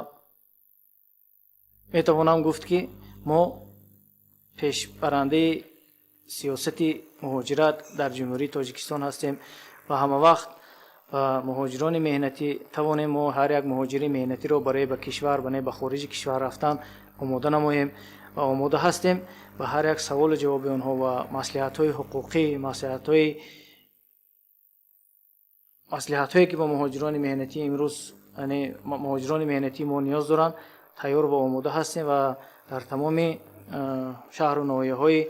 S3: метавонам гуфт, ки мо пешбарандаи сиёсати муҳоҷират дар Ҷумҳурии Тоҷикистон ҳастем ва ҳамавақт ба муҳоҷирони меҳнатӣ тавонем мо ҳар як муҳоҷири меҳнатиро барои ба кишвар, ба хориҷи кишвар рафтан омода намоем ва омода ҳастем ба ҳар як саволу ҷавоби онҳо ва маслиҳатҳои ҳуқуқӣ, маслиҳатҳое, ки ба муҳоҷирони меҳнатӣ имрӯз, яъне муҳоҷирони меҳнатии мо ниёз доранд, тайёр ва омода ҳастем. Ва дар тамоми шаҳру ноҳияҳои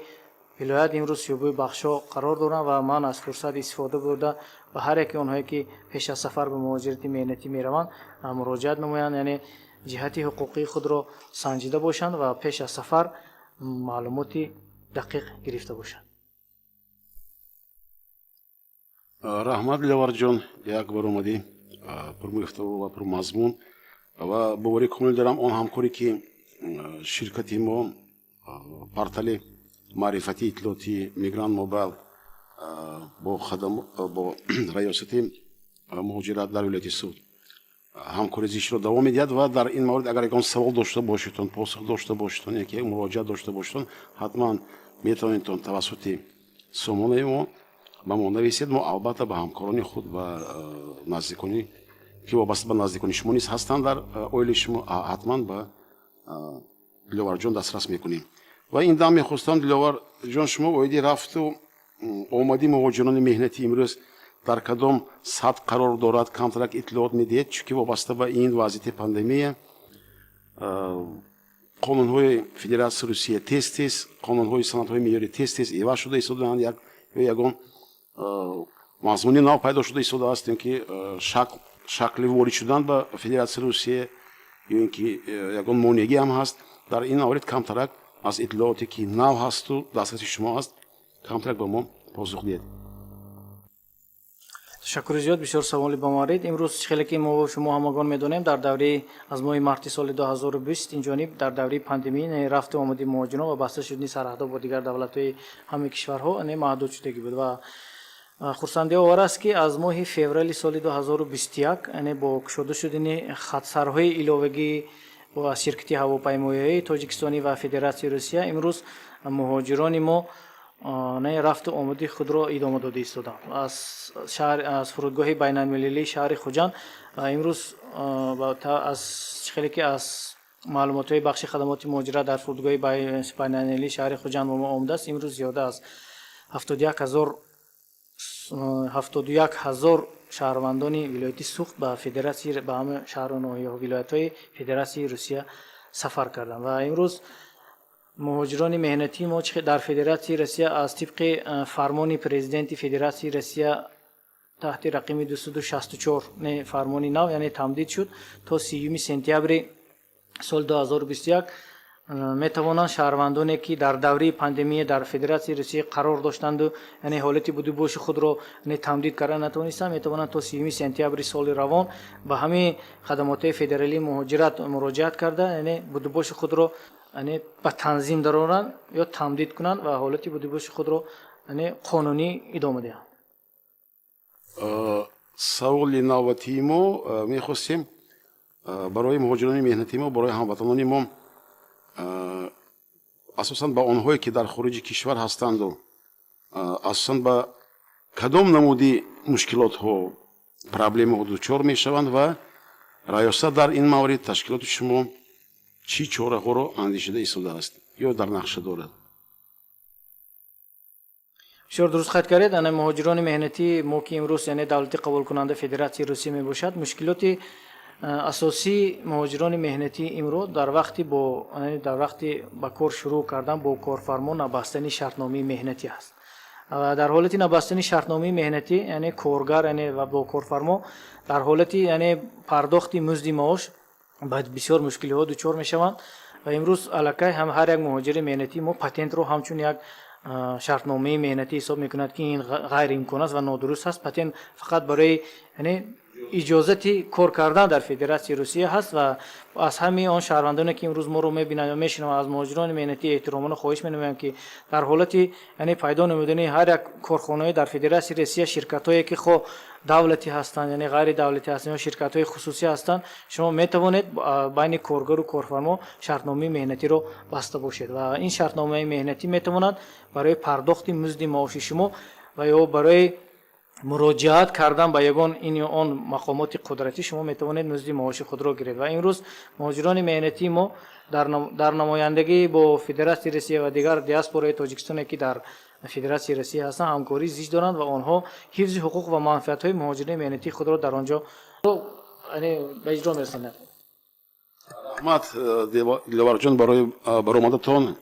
S3: вилоят имрӯз шӯъбаи бахшҳо қарор доранд. Ва ман аз фурсат истифода бурда ба ҳар яке онҳое, ки пеш аз сафар ба муҳоҷирати меҳнатӣ мераванд, муроҷиат намоянд, яъне ҷиҳати ҳуқуқии худро санҷида бошанд ва пеш аз сафар маълумоти дақиқ гирифта бошанд.
S1: Раҳмат, Диловарҷон, як бор омадӣ пурмуҳтаво ва пурмазмун. Ва боварӣ комил дорам, он ҳамкоре, ки ширкати мо, портали маърифатии иттилоотии Мигрант Мобайл бо раёсати муҳоҷират дар вилояти Суғд ҳамкори зичро давом медиҳад. Ва дар ин маврид агар ягон савол дошта бошедтон, посух дошта бошедтон яки муроҷиат дошта бошедтон, ҳатман метавонедтон тавассути сомонаи мо ба мо нависед. Мо албатта ба ҳамкорони худ ва наздикони, ки вобаста ба наздикони шумо низ ҳастанд дар оилаи шумо, ҳатман ба Диловарҷон дастрас мекунем. Ва ин дам мехостам, Диловарҷон, шумо оиди рафту омади муҳоҷирони меҳнатӣ имрӯз дар кадом сатҳ қарор дорад, камтарак иттилоот медиҳед, чунки вобаста ба ин вазъияти пандемия қонунҳои Федератсияи Русия тез тез, қонунҳои санадҳои меъёрӣ тез тез иваз шуда истодаанд, ё ягон мазмуни нав пайдо шуда истодааст, ё ки шакл. Шакли ворид шудан ба Федератсияи Русия ё ин ки ягон монеагӣ ҳам ҳаст. Дар ин маврид камтарак аз иттилооте, ки нав ҳасту дастраси шумо аст, камтарак ба мо посух диҳед.
S3: Ташаккури зиёд, бисёр саволи бамаврид. Имрӯз, хеле ки мо шумо ҳамагон медонем, дар давраи аз моҳи марти соли 2020 инҷониб, дар давраи пандемия, рафту омади муҳоҷирон ва баста шудани сарҳадҳо бо дигар давлатҳои ҳамаи кишварҳо маҳдуд шудагӣ буд. Ва хурсандиовар аст, ки аз моҳи феврали соли 2021, яъне бо кушода шудани хатсарҳои иловагӣ аз ширкати ҳавопаймоии Тоҷикистонӣ ва Федератсияи Русия, имрӯз муҳоҷирони мо рафту омади худро идома дода истоданд аз шаҳр, аз фурудгоҳи байналмилалии шаҳри Хуҷанд. Имрӯз, аз хеле ки аз маълумотҳои бахши хадамоти муҳоҷират дар фурудгоҳи байналмилалии шаҳри Хуҷанд ба мо омадааст, имрӯз зиёда аз 71 000 шаҳрвандони вилояти Суғд ба федератсия, ба ҳама шаҳру ноҳияҳо, вилоятҳои Федератсияи Русия сафар карданд. Ва имрӯз муҳоҷирони меҳнатии мо дар Федератсияи Россия аз тибқи фармони Президенти Федератсияи Россия таҳти рақами 264, не, фармони нав, яъне тамдид шуд, то 30 сентябри соли 2021 метавонанд шаҳрвандоне, ки дар давраи пандемия дар Федератсияи Русия қарор доштанду, яъне ҳолати будубоши худро тамдид карда натавонистанд, метавонанд то 30 сентябри соли равон ба ҳамаи хадамотҳои федералии муҳоҷират муроҷиат карда, яъне будубоши худро, яъне ба танзим дароранд ё тамдид кунанд ва ҳолати будубоши худро, яъне қонунӣ идома диҳанд.
S1: Саволи навбатии мо мехостем барои муҳоҷирони меҳнатии мо, барои ҳамватанони мо, асосан ба онҳое, ки дар хориҷи кишвар ҳастанду, асосан ба кадом намуди мушкилотҳо, проблемаҳо дучор мешаванд ва раёсат дар ин маврид, ташкилоти шумо чӣ чораҳоро андешида истодааст ё дар нақша дорад?
S3: Бисёр дуруст қайд кардед. Ана муҳоҷирони меҳнатии мо, ки имрӯз, яъне давлати қабулкунанда Федератсияи Русия мебошад, мушкилоти асосии муҳоҷирони меҳнатии имрӯз дар вақти ба кор шурӯъ кардан бо корфармо набастани шартномаи меҳнатӣ аст. Дар ҳолати набастани шартномаи меҳнатӣ, яъне коргар, яъне ва бо корфармо дар ҳолати, яъне пардохти музди маош ба бисёр мушкилиҳо дучор мешаванд. Ва имрӯз аллакай ҳам ҳар як муҳоҷири меҳнатии мо патентро ҳамчун як шартномаи меҳнатӣ ҳисоб мекунад, ки ин ғайриимкон аст ва нодуруст аст. Патент фақат барои, яъне иҷозати кор кардан дар Федератсияи Русия ҳаст. Ва аз ҳамаи он шаҳрвандоне, ки имрӯз моро мебинанд ё мешинаванд, аз муҳоҷирони меҳнатӣ эҳтиромона хоҳиш менамоям, ки дар ҳолати, яъне пайдо намудани ҳар як корхонаҳое дар Федератсияи Русия, ширкатҳое, ки хоҳ давлатӣ ҳастанд, яъне ғайридавлатӣ ҳастанд ё ширкатҳои хусусӣ ҳастанд, шумо метавонед байни коргару корфармо шартномаи меҳнатиро баста бошед. Ва ин шартномаи меҳнатӣ метавонад барои пардохти музди маоши шумо ва ё барои муроҷиат кардан ба ягон ин ё он мақомоти қудратӣ шумо метавонед музди маоши худро гиред. Ва имрӯз муҳоҷирони меҳнатии мо дар намояндагӣ бо Федератсияи Русия ва дигар диаспораи Тоҷикистоне, ки дар Федератсияи Русия ҳастанд, ҳамкории зич доранд ва онҳо ҳифзи ҳуқуқ ва манфиатҳои муҳоҷирони меҳнатии худро дар он ҷо ба иҷро мерасонанд.
S1: Раҳмат, Диловарҷон, барои баромадатон.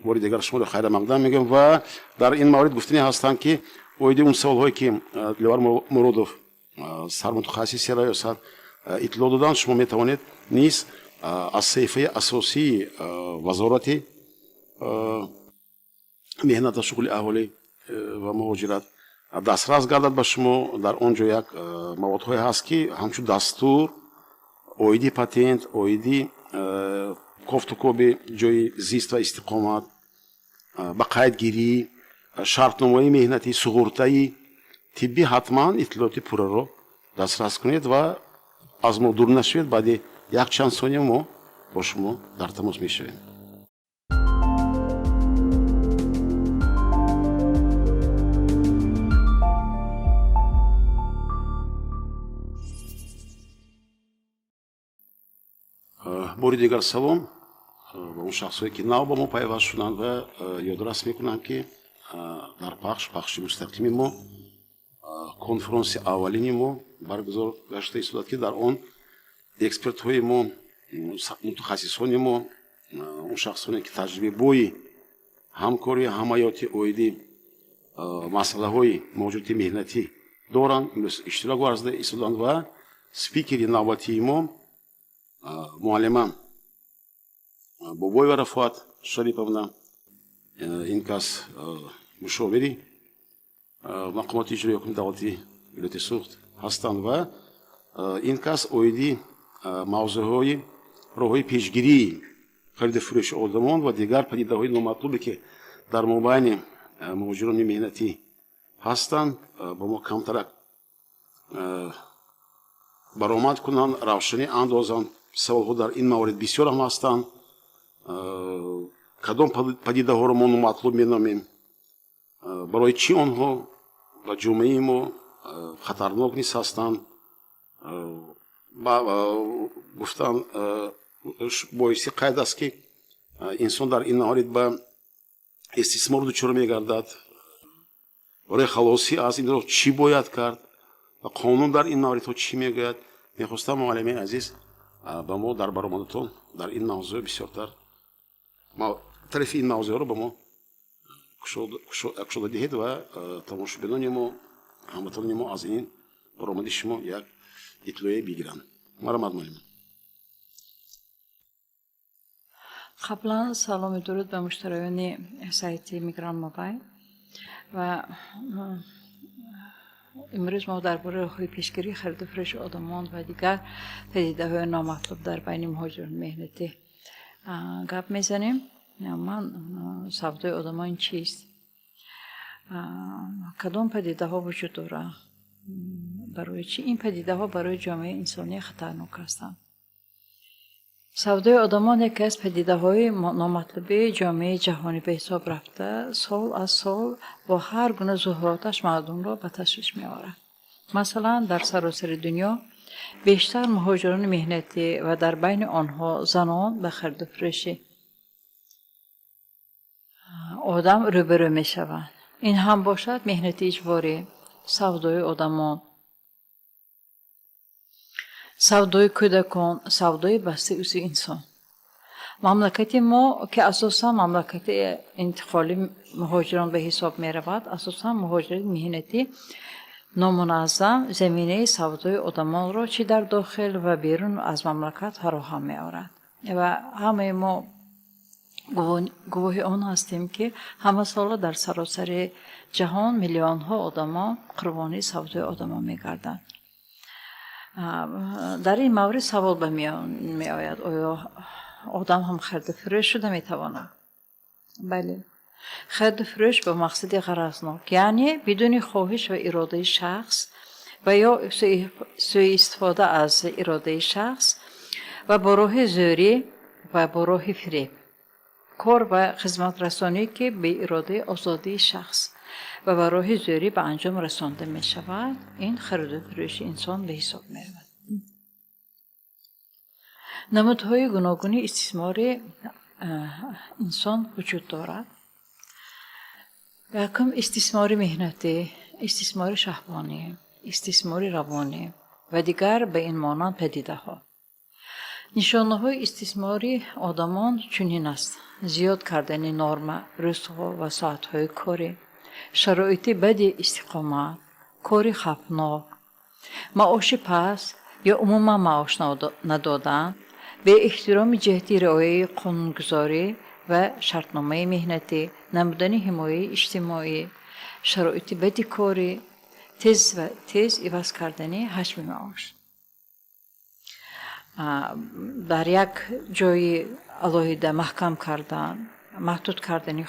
S1: Бори дигар шуморо хайрамақдам мегӯям. Ва дар ин маврид гуфтанӣ ҳастанд, ки оиди он саволҳое, ки Диловар Муродов, сармутахассиси раёсат, иттилоъ доданд, шумо метавонед низ аз саҳифаи асосии Вазорати меҳнат ва шуғли аҳолӣ ва муҳоҷират дастрас гардад ба шумо. Дар он ҷо як маводҳое ҳаст, ки ҳамчун дастур оиди патент, оиди кофтукоби ҷои зист ва истиқомат, ба қайдгирӣ, шартномаи меҳнатӣ, суғуртаи тиббӣ, ҳатман иттилооти пурраро дастрас кунед ва аз мо дур нашавед. Баъди якчанд сония мо бо шумо дар тамос мешавем. Бори дигар салом ба он шахсҳое, ки нав ба мо пайваст шуданд, ва ёдрас мекунам, ки дар пахши мустақими мо конфронси аввалини мо баргузор гашта истодад, ки дар он экспертҳои мо, мутахассисони мо, он шахсоне, ки таҷрибаи ҳамкории ҳамаёти оиди масъалаҳои муҳоҷирати меҳнатӣ доранд, имрӯз иштирок варзида истоданд ва Спикери навбатии мо муаллима Бобоева Рафоат Шариповна, ин кас мушовири мақомоти иҷрои ҳукми давлатии вилояти Суғд ҳастанд ва ин кас оиди мавзӯъҳои роҳҳои пешгирии хариду фурӯши одамон ва дигар падидаҳои номатлубе, ки дар мобайни муҳоҷирони меҳнатӣ ҳастанд, ба мо камтарак баромад кунанд, равшанӣ андозанд. Саволҳо дар ин маврид бисёр ҳам ҳастанд. Кадом падидаҳоро мо номатлуб меномем, барои чӣ онҳо ба ҷомеаи мо хатарнок низ ҳастанд, гуфтан боиси қайд аст, ки инсон дар ин маврид ба истисмор дучор мегардад. Барои халосӣ аз ин роҳ чӣ бояд кард ва қонун дар ин мавридҳо чӣ мегӯяд? Мехостам, муаллимаи азиз, ба мо дар баромадатон дар ин мавзӯъ бисёртар тарафи ин мавзӯъро ба мо кушода диҳед ва тамошобинони мо, ҳамватанони мо аз ин баромади шумо як иттилоъе бигиранд. Марҳамат, муаллима.
S4: Қаблан салому дуруд ба муштариёни сайти Мигрант Мобайл ва имрӯз мо дар бораи роҳҳои пешгирии хариду фурӯши одамон ва дигар падидаҳои номатлуб дар байни муҳоҷирони меҳнатӣ гап мезанем. Ман савдои одамон чист? Кадом падидаҳо вуҷуд доранд? Барои чӣ ин падидаҳо барои ҷомеаи инсонӣ хатарнок ҳастанд? Савдои одамон яке аз падидаҳои номатлубии ҷомеаи ҷаҳонӣ ба ҳисоб рафта, сол аз сол бо ҳар гуна зуҳуроташ мардумро ба ташвиш меорад. Масалан, дар саросари дунё бештар муҳоҷирони меҳнатӣ ва дар байни онҳо занон ба хариду фурӯши одам рӯбарӯ мешаванд. Ин ҳам бошад меҳнати иҷборӣ, савдои одамон, савдои кӯдакон, савдои бастаи узви инсон. Мамлакати мо, ки асосан мамлакати интиқоли муҳоҷирон ба ҳисоб меравад, асосан муҳоҷирати меҳнатӣ номуназзам заминаи савдои одамонро чӣ дар дохил ва берун аз мамлакат фароҳам меорад. Ва ҳамаи мо гувоҳи он ҳастем, ки ҳамасола дар саросари ҷаҳон миллионҳо одамон қурбонии савдои одамон мегарданд. Дар ин маврид савол ба миён меояд: оё одам ҳам хариду фурӯш шуда метавонад? Бале. Хариду фурӯш ба мақсади ғаразнок, яъне бидуни хоҳиш ва иродаи шахс ва ё сӯистифода аз иродаи шахс ва бо роҳи зӯрӣ ва бо роҳи фиреб, кор ва хизматрасонӣ, ки бе иродаи озодии шахс ва ба роҳи зӯрӣ ба анҷом расонда мешавад, ин хариду фурӯши инсон ба ҳисоб меравад. Намудҳои гуногуни истисмори инсон вуҷуд дорад. Якум: истисмори меҳнатӣ, истисмори шаҳвонӣ, истисмори равонӣ ва дигар ба ин монанд падидаҳо. Нишонаҳои истисмори одамон чунин аст: зиёд кардани норма рӯзҳо ва соатҳои корӣ, шароити бади истиқомат, кори хавфнок, маоши паст ё умуман маош надодан, беэҳтироми ҷиҳати риояи қонунгузорӣ ва шартномаи меҳнатӣ, намудани ҳимояи иҷтимоӣ, шароити бади корӣ, тез ва тез иваз кардани ҳаҷми маош. Дар як ҷои алоҳида маҳкам кардан, маҳдуд кардани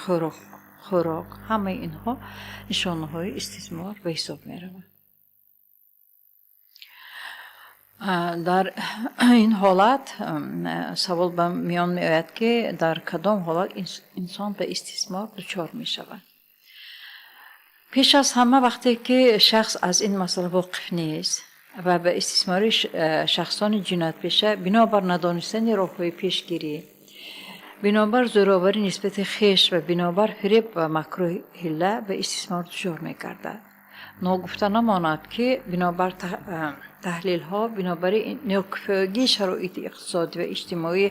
S4: хӯрок, ҳамаи инҳо нишонаҳои истисмор ба ҳисоб мераванд. Дар ин ҳолат савол ба миён меояд, ки дар кадом ҳолат инсон ба истисмор дучор мешавад? Пеш аз ҳама, вақте ки шахс аз ин масъала воқиф нест ва ба истисмори шахсони ҷиноятпеша бинобар надонистани роҳҳои пешгирӣ, бинобар зӯроварӣ нисбати хеш ва бинобар фиреб ва макру ҳилла ба истисмор дучор мегардад. Ногуфта намонад, ки бинобар таҳлилҳо, бинобари нокифоягии шароити иқтисодӣ ва иҷтимоӣ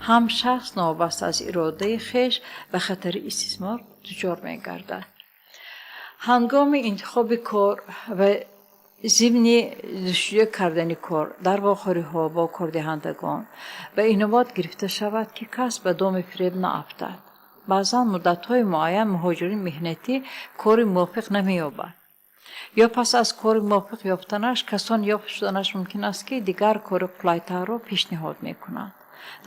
S4: ҳам шахс новобаста аз иродаи хеш ба хатари истисмор дучор мегардад. Ҳангоми интихоби кор ва Зимни ҷустуҷӯ кардани кор дар вохӯриҳо бо кордиҳандагон ба инобат гирифта шавад, ки кас ба доми фиреб наафтад. Баъзан муддатҳои муайян муҳоҷири меҳнатӣ кори мувофиқ намеёбад ё пас аз кори мувофиқ ёфтанаш касон ёфт шуданаш мумкин аст, ки дигар кори қулайтарро пешниҳод мекунанд.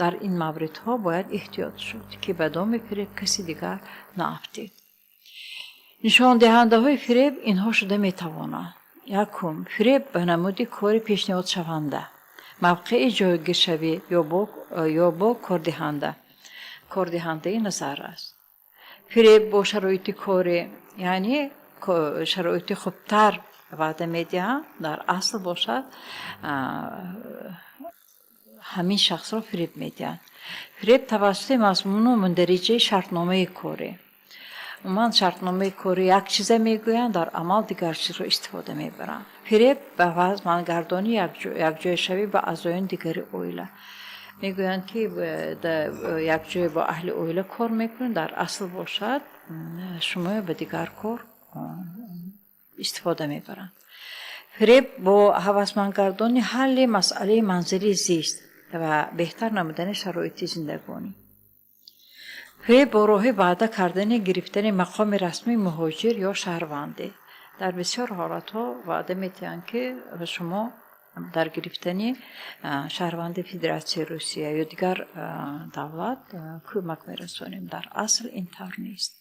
S4: Дар ин мавридҳо бояд эҳтиёт шуд, ки ба доми фиреб каси дигар наафтид. Нишондиҳандаҳои фиреб инҳо шуда метавонанд: якум, фиреб ба намуди кори пешниҳодшаванда, мавқеи ҷойгиршавӣ ё бо кордиҳандаи назар аст. Фиреб бо шароити корӣ, яъне шароити хубтар ваъда медиҳанд, дар асл бошад, ҳамин шахсро фиреб медиҳанд. Фиреб тавассути мазмуну мундариҷаи шартномаи корӣ. Умуман, шартномаи корӣ як чиза мегӯянд, дар амал дигар чизро истифода мебаранд. Фиреб ба вазмангардонӣ якҷояшавӣ ба аъзоёни дигари оила. Мегӯянд, ки якҷоя бо аҳли оила кор мекунед, дар асл бошад, шуморо ба дигар кор истифода мебаранд. Фиреб бо ҳавасмандгардони ҳалли масъалаи манзили зист ва беҳтар намудани шароити зиндагонӣ. Фиреб бо роҳи ваъда кардани гирифтани мақоми расмии муҳоҷир ё шаҳрвандӣ. Дар бисёр ҳолатҳо ваъда медиҳанд, ки шумо дар гирифтани шаҳрванди Федератсияи Русия ё дигар давлат кӯмак мерасонем. Дар асл ин тавр нест.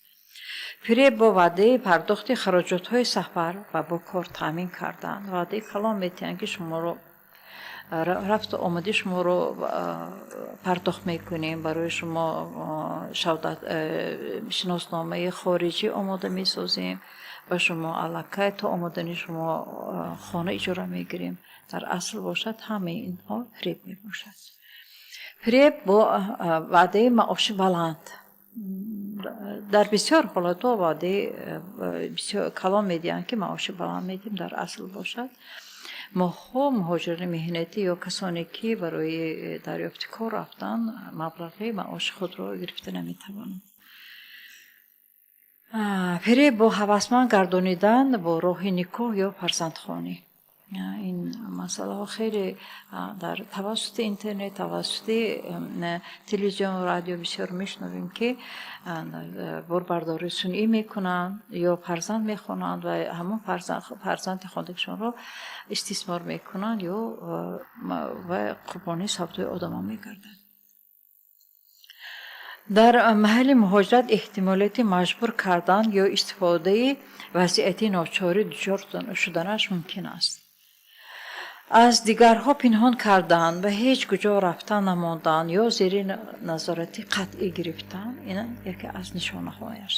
S4: Фиреб бо ваъдаи пардохти хароҷотҳои сафар ва бо кор таъмин кардан. Ваъдаи калон медиҳанд, ки шуморо рафту омади шуморо пардохт мекунем, барои шумо шиносномаи хориҷӣ омода месозем, ба шумо аллакай то омадани шумо хона иҷора мегирем. Дар асл бошад, ҳамаи инҳо фиреб мебошад. Фиреб бо ваъдаи маоши баланд. Дар бисёр ҳолатҳо ваъдаи бисёр калон медиҳанд, ки маоши баланд медиҳем, дар асл бошад, моҳҳо муҳоҷирони меҳнатӣ ё касоне, ки барои дарёфти кор рафтанд, маблағи маоши худро гирифта наметавонанд. Фиреб бо ҳавасманд гардонидан бо роҳи никоҳ ё фарзандхонӣ. Ин масъалаҳо хеле дар тавассути интернет, тавассути телевизиону радио бисёр мешунавем, ки борбардории сунъӣ мекунанд ё фарзанд мехонанд ва ҳамон фарзанди хондагишонро истисмор мекунанд ё ва қурбонии савдои одамон мегарданд. Дар маҳалли муҳоҷират эҳтимолияти маҷбур кардан ё истифодаи вазъияти ночорӣ дучор шуданаш мумкин аст. Аз дигарҳо пинҳон кардан ва ҳеҷ куҷо рафтан намондан ё зери назорати қатъӣ гирифтан, ин яке аз нишонаҳояш.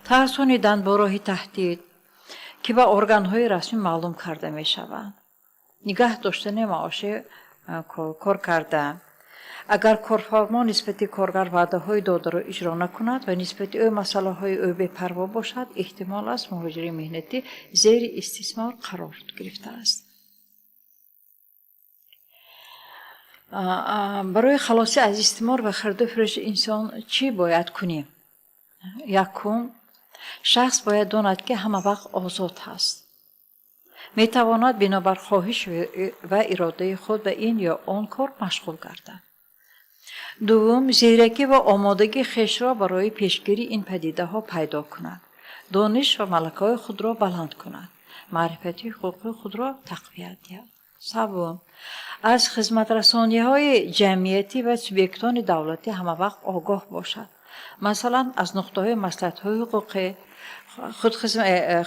S4: Тарсонидан бо роҳи таҳдид, ки ба органҳои расмӣ маълум карда мешаванд. Нигаҳ доштани маоши кор карда. Агар корфармо нисбати коргар ваъдаҳои додаро иҷро накунад ва нисбати ӯ масъалаҳои ӯ бепарво бошад, эҳтимол аст, муҳоҷири меҳнатӣ зери истисмор қарор гирифтааст. Барои халосӣ аз истисмор ва хариду фурӯши инсон чӣ бояд кунем? Якум, шахс бояд донад, ки ҳама вақт озод ҳаст. Метавонад бинобар хоҳиш ва иродаи худ ба ин ё он кор машғул гардад. Дуввум, зиракӣ ва омодагии хешро барои пешгирии ин падидаҳо пайдо кунад. Дониш ва малакаҳои худро баланд кунад. Маърифати ҳуқуқии худро тақвият диҳад. Севум, аз хизматрасониҳои ҷамъиятӣ ва субъектони давлатӣ ҳамавақт огоҳ бошад. Масалан, аз нуқтаҳои маслиҳатҳои ҳуқуқӣ,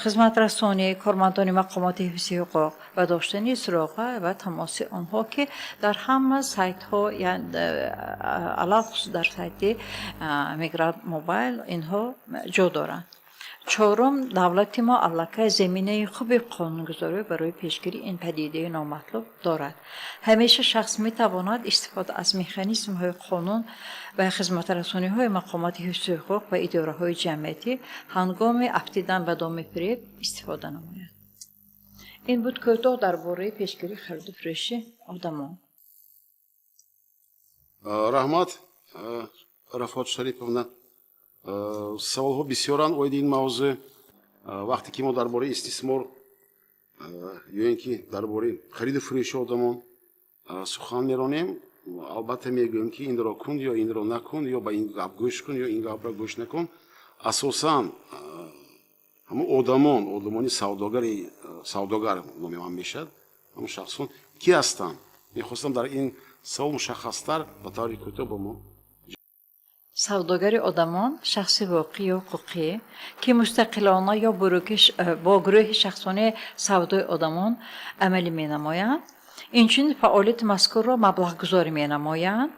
S4: хизматрасонӣ, кормандони мақомоти ҳифзи ҳуқуқ ва доштани суроға ва тамоси онҳо, ки дар ҳама сайтҳо, алалхусус дар сайти Мигрант Мобайл инҳо ҷо доранд. Чорум, давлати мо аллакай заминаи хуби қонунгузорӣ барои пешгирии ин падидаи номатлуб дорад. Ҳамеша шахс метавонад истифода аз механизмҳои қонун ва хизматрасониҳои мақомоти ҳифзи ҳуқуқ ва идораҳои ҷамъиятӣ ҳангоми афтидан ба доми фиреб истифода намояд. Ин буд кӯтоҳ дар бораи пешгирии хариду фурӯши одамон.
S1: Раҳмат, Рафоат Шариповна. Саволҳо бисёранд оиди ин мавзӯъ. Вақте ки мо дар бораи истисмор Ё ин ки дар бораи хариду фурӯши одамон сухан меронем, албатта мегӯем, ки инро кун ё инро накун, ё ба ин гап гӯш кун, ё ин гапро гӯш накун. Асосан ҳамун одамон, одамони савдогари, савдогар номи ман мешавад, ҳамун шахсон ки ҳастанд? Мехостам дар ин савол мушаххастар ба таври кӯтоҳ ба мо.
S4: Савдогари одамон шахси воқеӣ ё ҳуқуқӣ, ки мустақилона ё бо гурӯҳи шахсони савдои одамон амалӣ менамоянд, инчунин фаъолияти мазкурро маблағгузорӣ менамоянд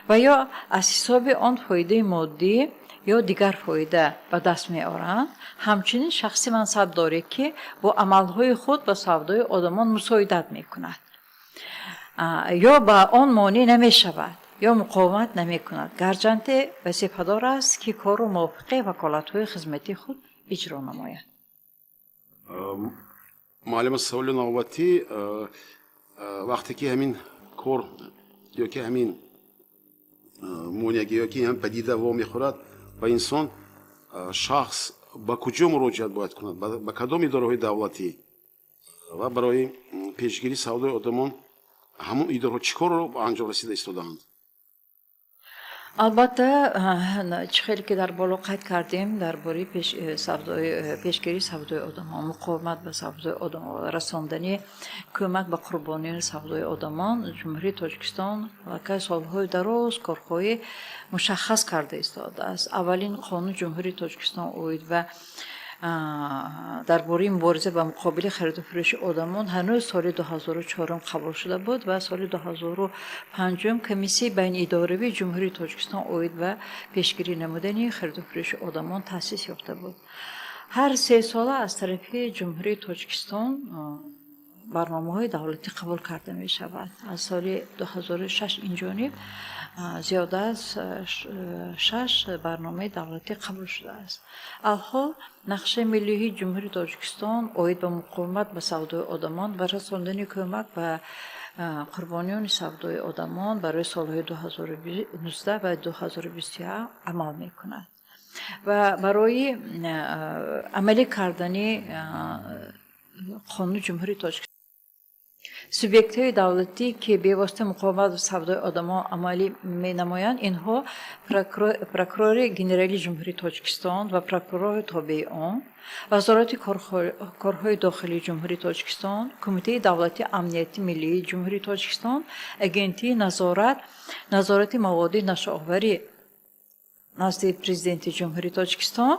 S4: ва ё аз ҳисоби он фоидаи моддӣ ё дигар фоида ба даст меоранд, ҳамчунин шахси мансабдоре, ки бо амалҳои худ ба савдои одамон мусоидат мекунад ё ба он монеъ намешавад ё муқовимат намекунад, гарчанде вазифадор аст, ки корро мувофиқи ваколатҳои хизматии худ иҷро намояд.
S1: Муаллима, саволи навбатӣ: вақте ки ҳамин кор ё ки ҳамин монеагӣ ё ки ҳамин падида вомехӯрад ба инсон, шахс ба куҷо муроҷиат бояд кунад, ба кадом идораҳои давлатӣ ва барои пешгирии савдои одамон ҳамон идораҳо чӣ корро ба анҷом расида истодаанд?
S4: Албатта, чӣ хеле ки дар боло қайд кардем, дар бораи пешгирии савдои одамон, муқовимат ба савдои одамон, расондани кӯмак ба қурбониёни савдои одамон, Ҷумҳурии Тоҷикистон аллакай солҳои дароз корҳои мушаххас карда истодааст. Аввалин қонуни Ҷумҳурии Тоҷикистон оид ба дар бораи мубориза ба муқобили хариду фурӯши одамон ҳанӯз соли 2004 қабул шуда буд ва соли 2005 Комиссияи байниидоравии Ҷумҳурии Тоҷикистон оид ба пешгирӣ намудани хариду фурӯши одамон таъсис ёфта буд. Ҳар 3 сола аз тарафи Ҷумҳурии Тоҷикистон барномаҳои давлатӣ қабул карда мешавад. Аз соли 2006 инҷониб зиёда аз шаш барномаи давлатӣ қабул шудааст. Алҳол Нақшаи миллии Ҷумҳурии Тоҷикистон оид ба муқовимат ба савдои одамон ва расондани кӯмак ба қурбониёни савдои одамон барои солҳои 2019 ва 2021 амал мекунад ва барои амалӣ кардани қонуни Ҷумҳурии Тоҷикистон субъектҳои давлатӣ, ки бевосита муқовимат ба савдои одамон амалӣ менамоянд, инҳо Прокурори Генералии Ҷумҳурии Тоҷикистон ва прокурорҳои тобеи он, Вазорати корҳои дохилии Ҷумҳурии Тоҷикистон, Кумитаи давлатии амнияти миллии Ҷумҳурии Тоҷикистон, Агентии назорати маводи нашъаоварӣ назди Президенти Ҷумҳурии Тоҷикистон,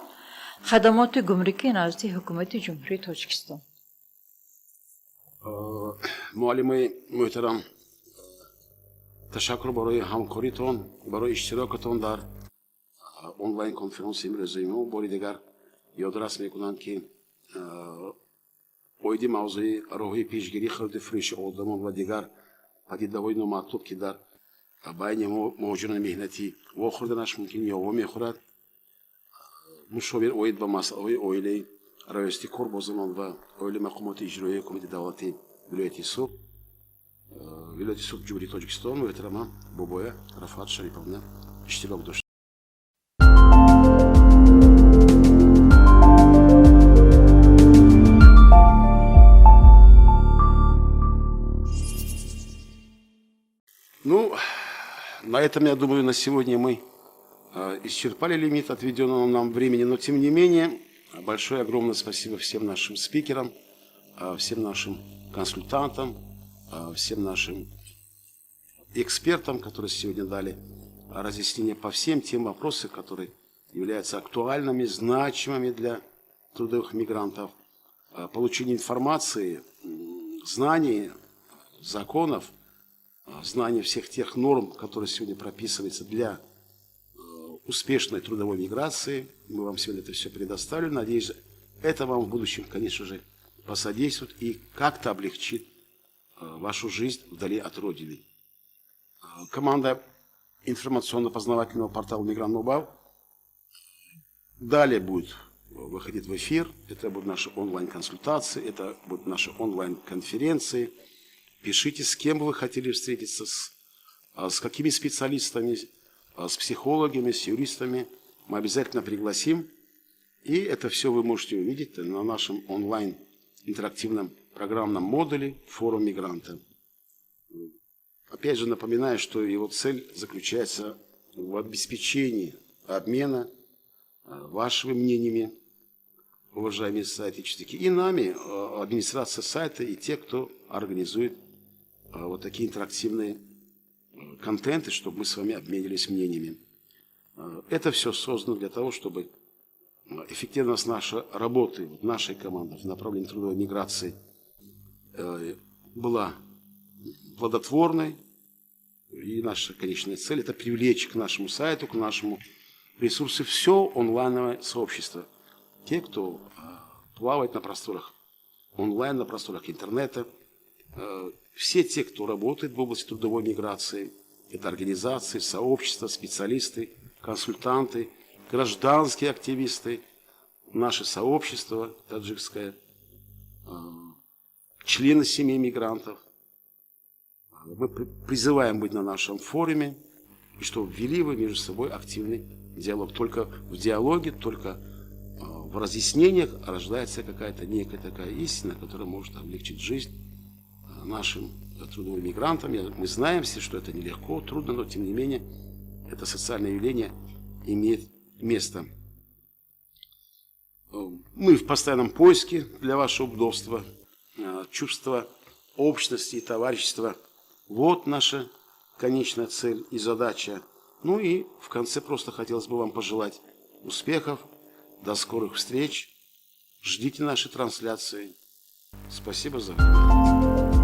S4: Хадамоти гумрукӣ назди Ҳукумати Ҷумҳурии Тоҷикистон.
S1: Муаллимаи муҳтарам, ташаккур барои ҳамкоритон, барои иштирокатон дар онлайн конференси имрӯзаи мо. Бори дигар ёдрас мекунам, ки оиди мавзӯи роҳҳои пешгирии хариду фурӯши одамон ва дигар падидаҳои номатлуб, ки дар байни муҳоҷирони меҳнатӣ вохӯрданаш мумкин ё вомехӯрад, мушовир оид ба масъалаҳои оилаи Раёсати кор бо занон ва оилаи мақомоти иҷроияи ҳукумати давлатии вилояти Суғд Ҷумҳурии Тоҷикистон муҳтарама Бобоя Рафъат Шариповна иштирок дошт. Ну, на этом, я думаю, на сегодня мы исчерпали лимит отведенного нам времени, но тем не менее, большое огромное спасибо всем нашим спикерам, всем нашим консультантам, всем нашим экспертам, которые сегодня дали разъяснения по всем тем вопросам, которые являются актуальными, значимыми для трудовых мигрантов. Получение информации, знаний, законов, знание всех тех норм, которые сегодня прописываются для успешной трудовой миграции. Мы вам сегодня это все предоставили. Надеюсь, это вам в будущем, конечно же, посодействует и как-то облегчит вашу жизнь вдали от Родины. Команда информационно-познавательного портала «Мигрант Мобайл» далее будет выходить в эфир. Это будут наши онлайн-консультации, это будут наши онлайн-конференции. Пишите, с кем бы вы хотели встретиться, с какими специалистами, с психологами, с юристами. Мы обязательно пригласим. И это все вы можете увидеть на нашем онлайн интерактивном программном модуле «Форум мигранта». Опять же напоминаю, что его цель заключается в обеспечении обмена вашими мнениями, уважаемые соотечественники, и нами, администрация сайта, и те, кто организует вот такие интерактивные контенты, чтобы мы с вами обменились мнениями. Это все создано для того, чтобы эффективность нашей работы, нашей команды в направлении трудовой миграции была плодотворной. И наша конечная цель – это привлечь к нашему сайту, к нашему ресурсу все онлайновое сообщество. Те, кто плавает на просторах онлайн, на просторах интернета, все те, кто работает в области трудовой миграции, это организации, сообщества, специалисты, консультанты, гражданские активисты, наше сообщество таджикское, члены семей мигрантов. Мы призываем быть на нашем форуме, и чтобы вели вы между собой активный диалог. Только в диалоге, только в разъяснениях рождается какая-то некая такая истина, которая может облегчить жизнь нашим трудовым мигрантам. Мы знаем все, что это нелегко, трудно, но тем не менее это социальное явление имеет место. Мы в постоянном поиске для вашего удобства, чувства общности и товарищества. Вот наша конечная цель и задача. Ну и в конце просто хотелось бы вам пожелать успехов, до скорых встреч. Ждите наши трансляции. Спасибо за внимание.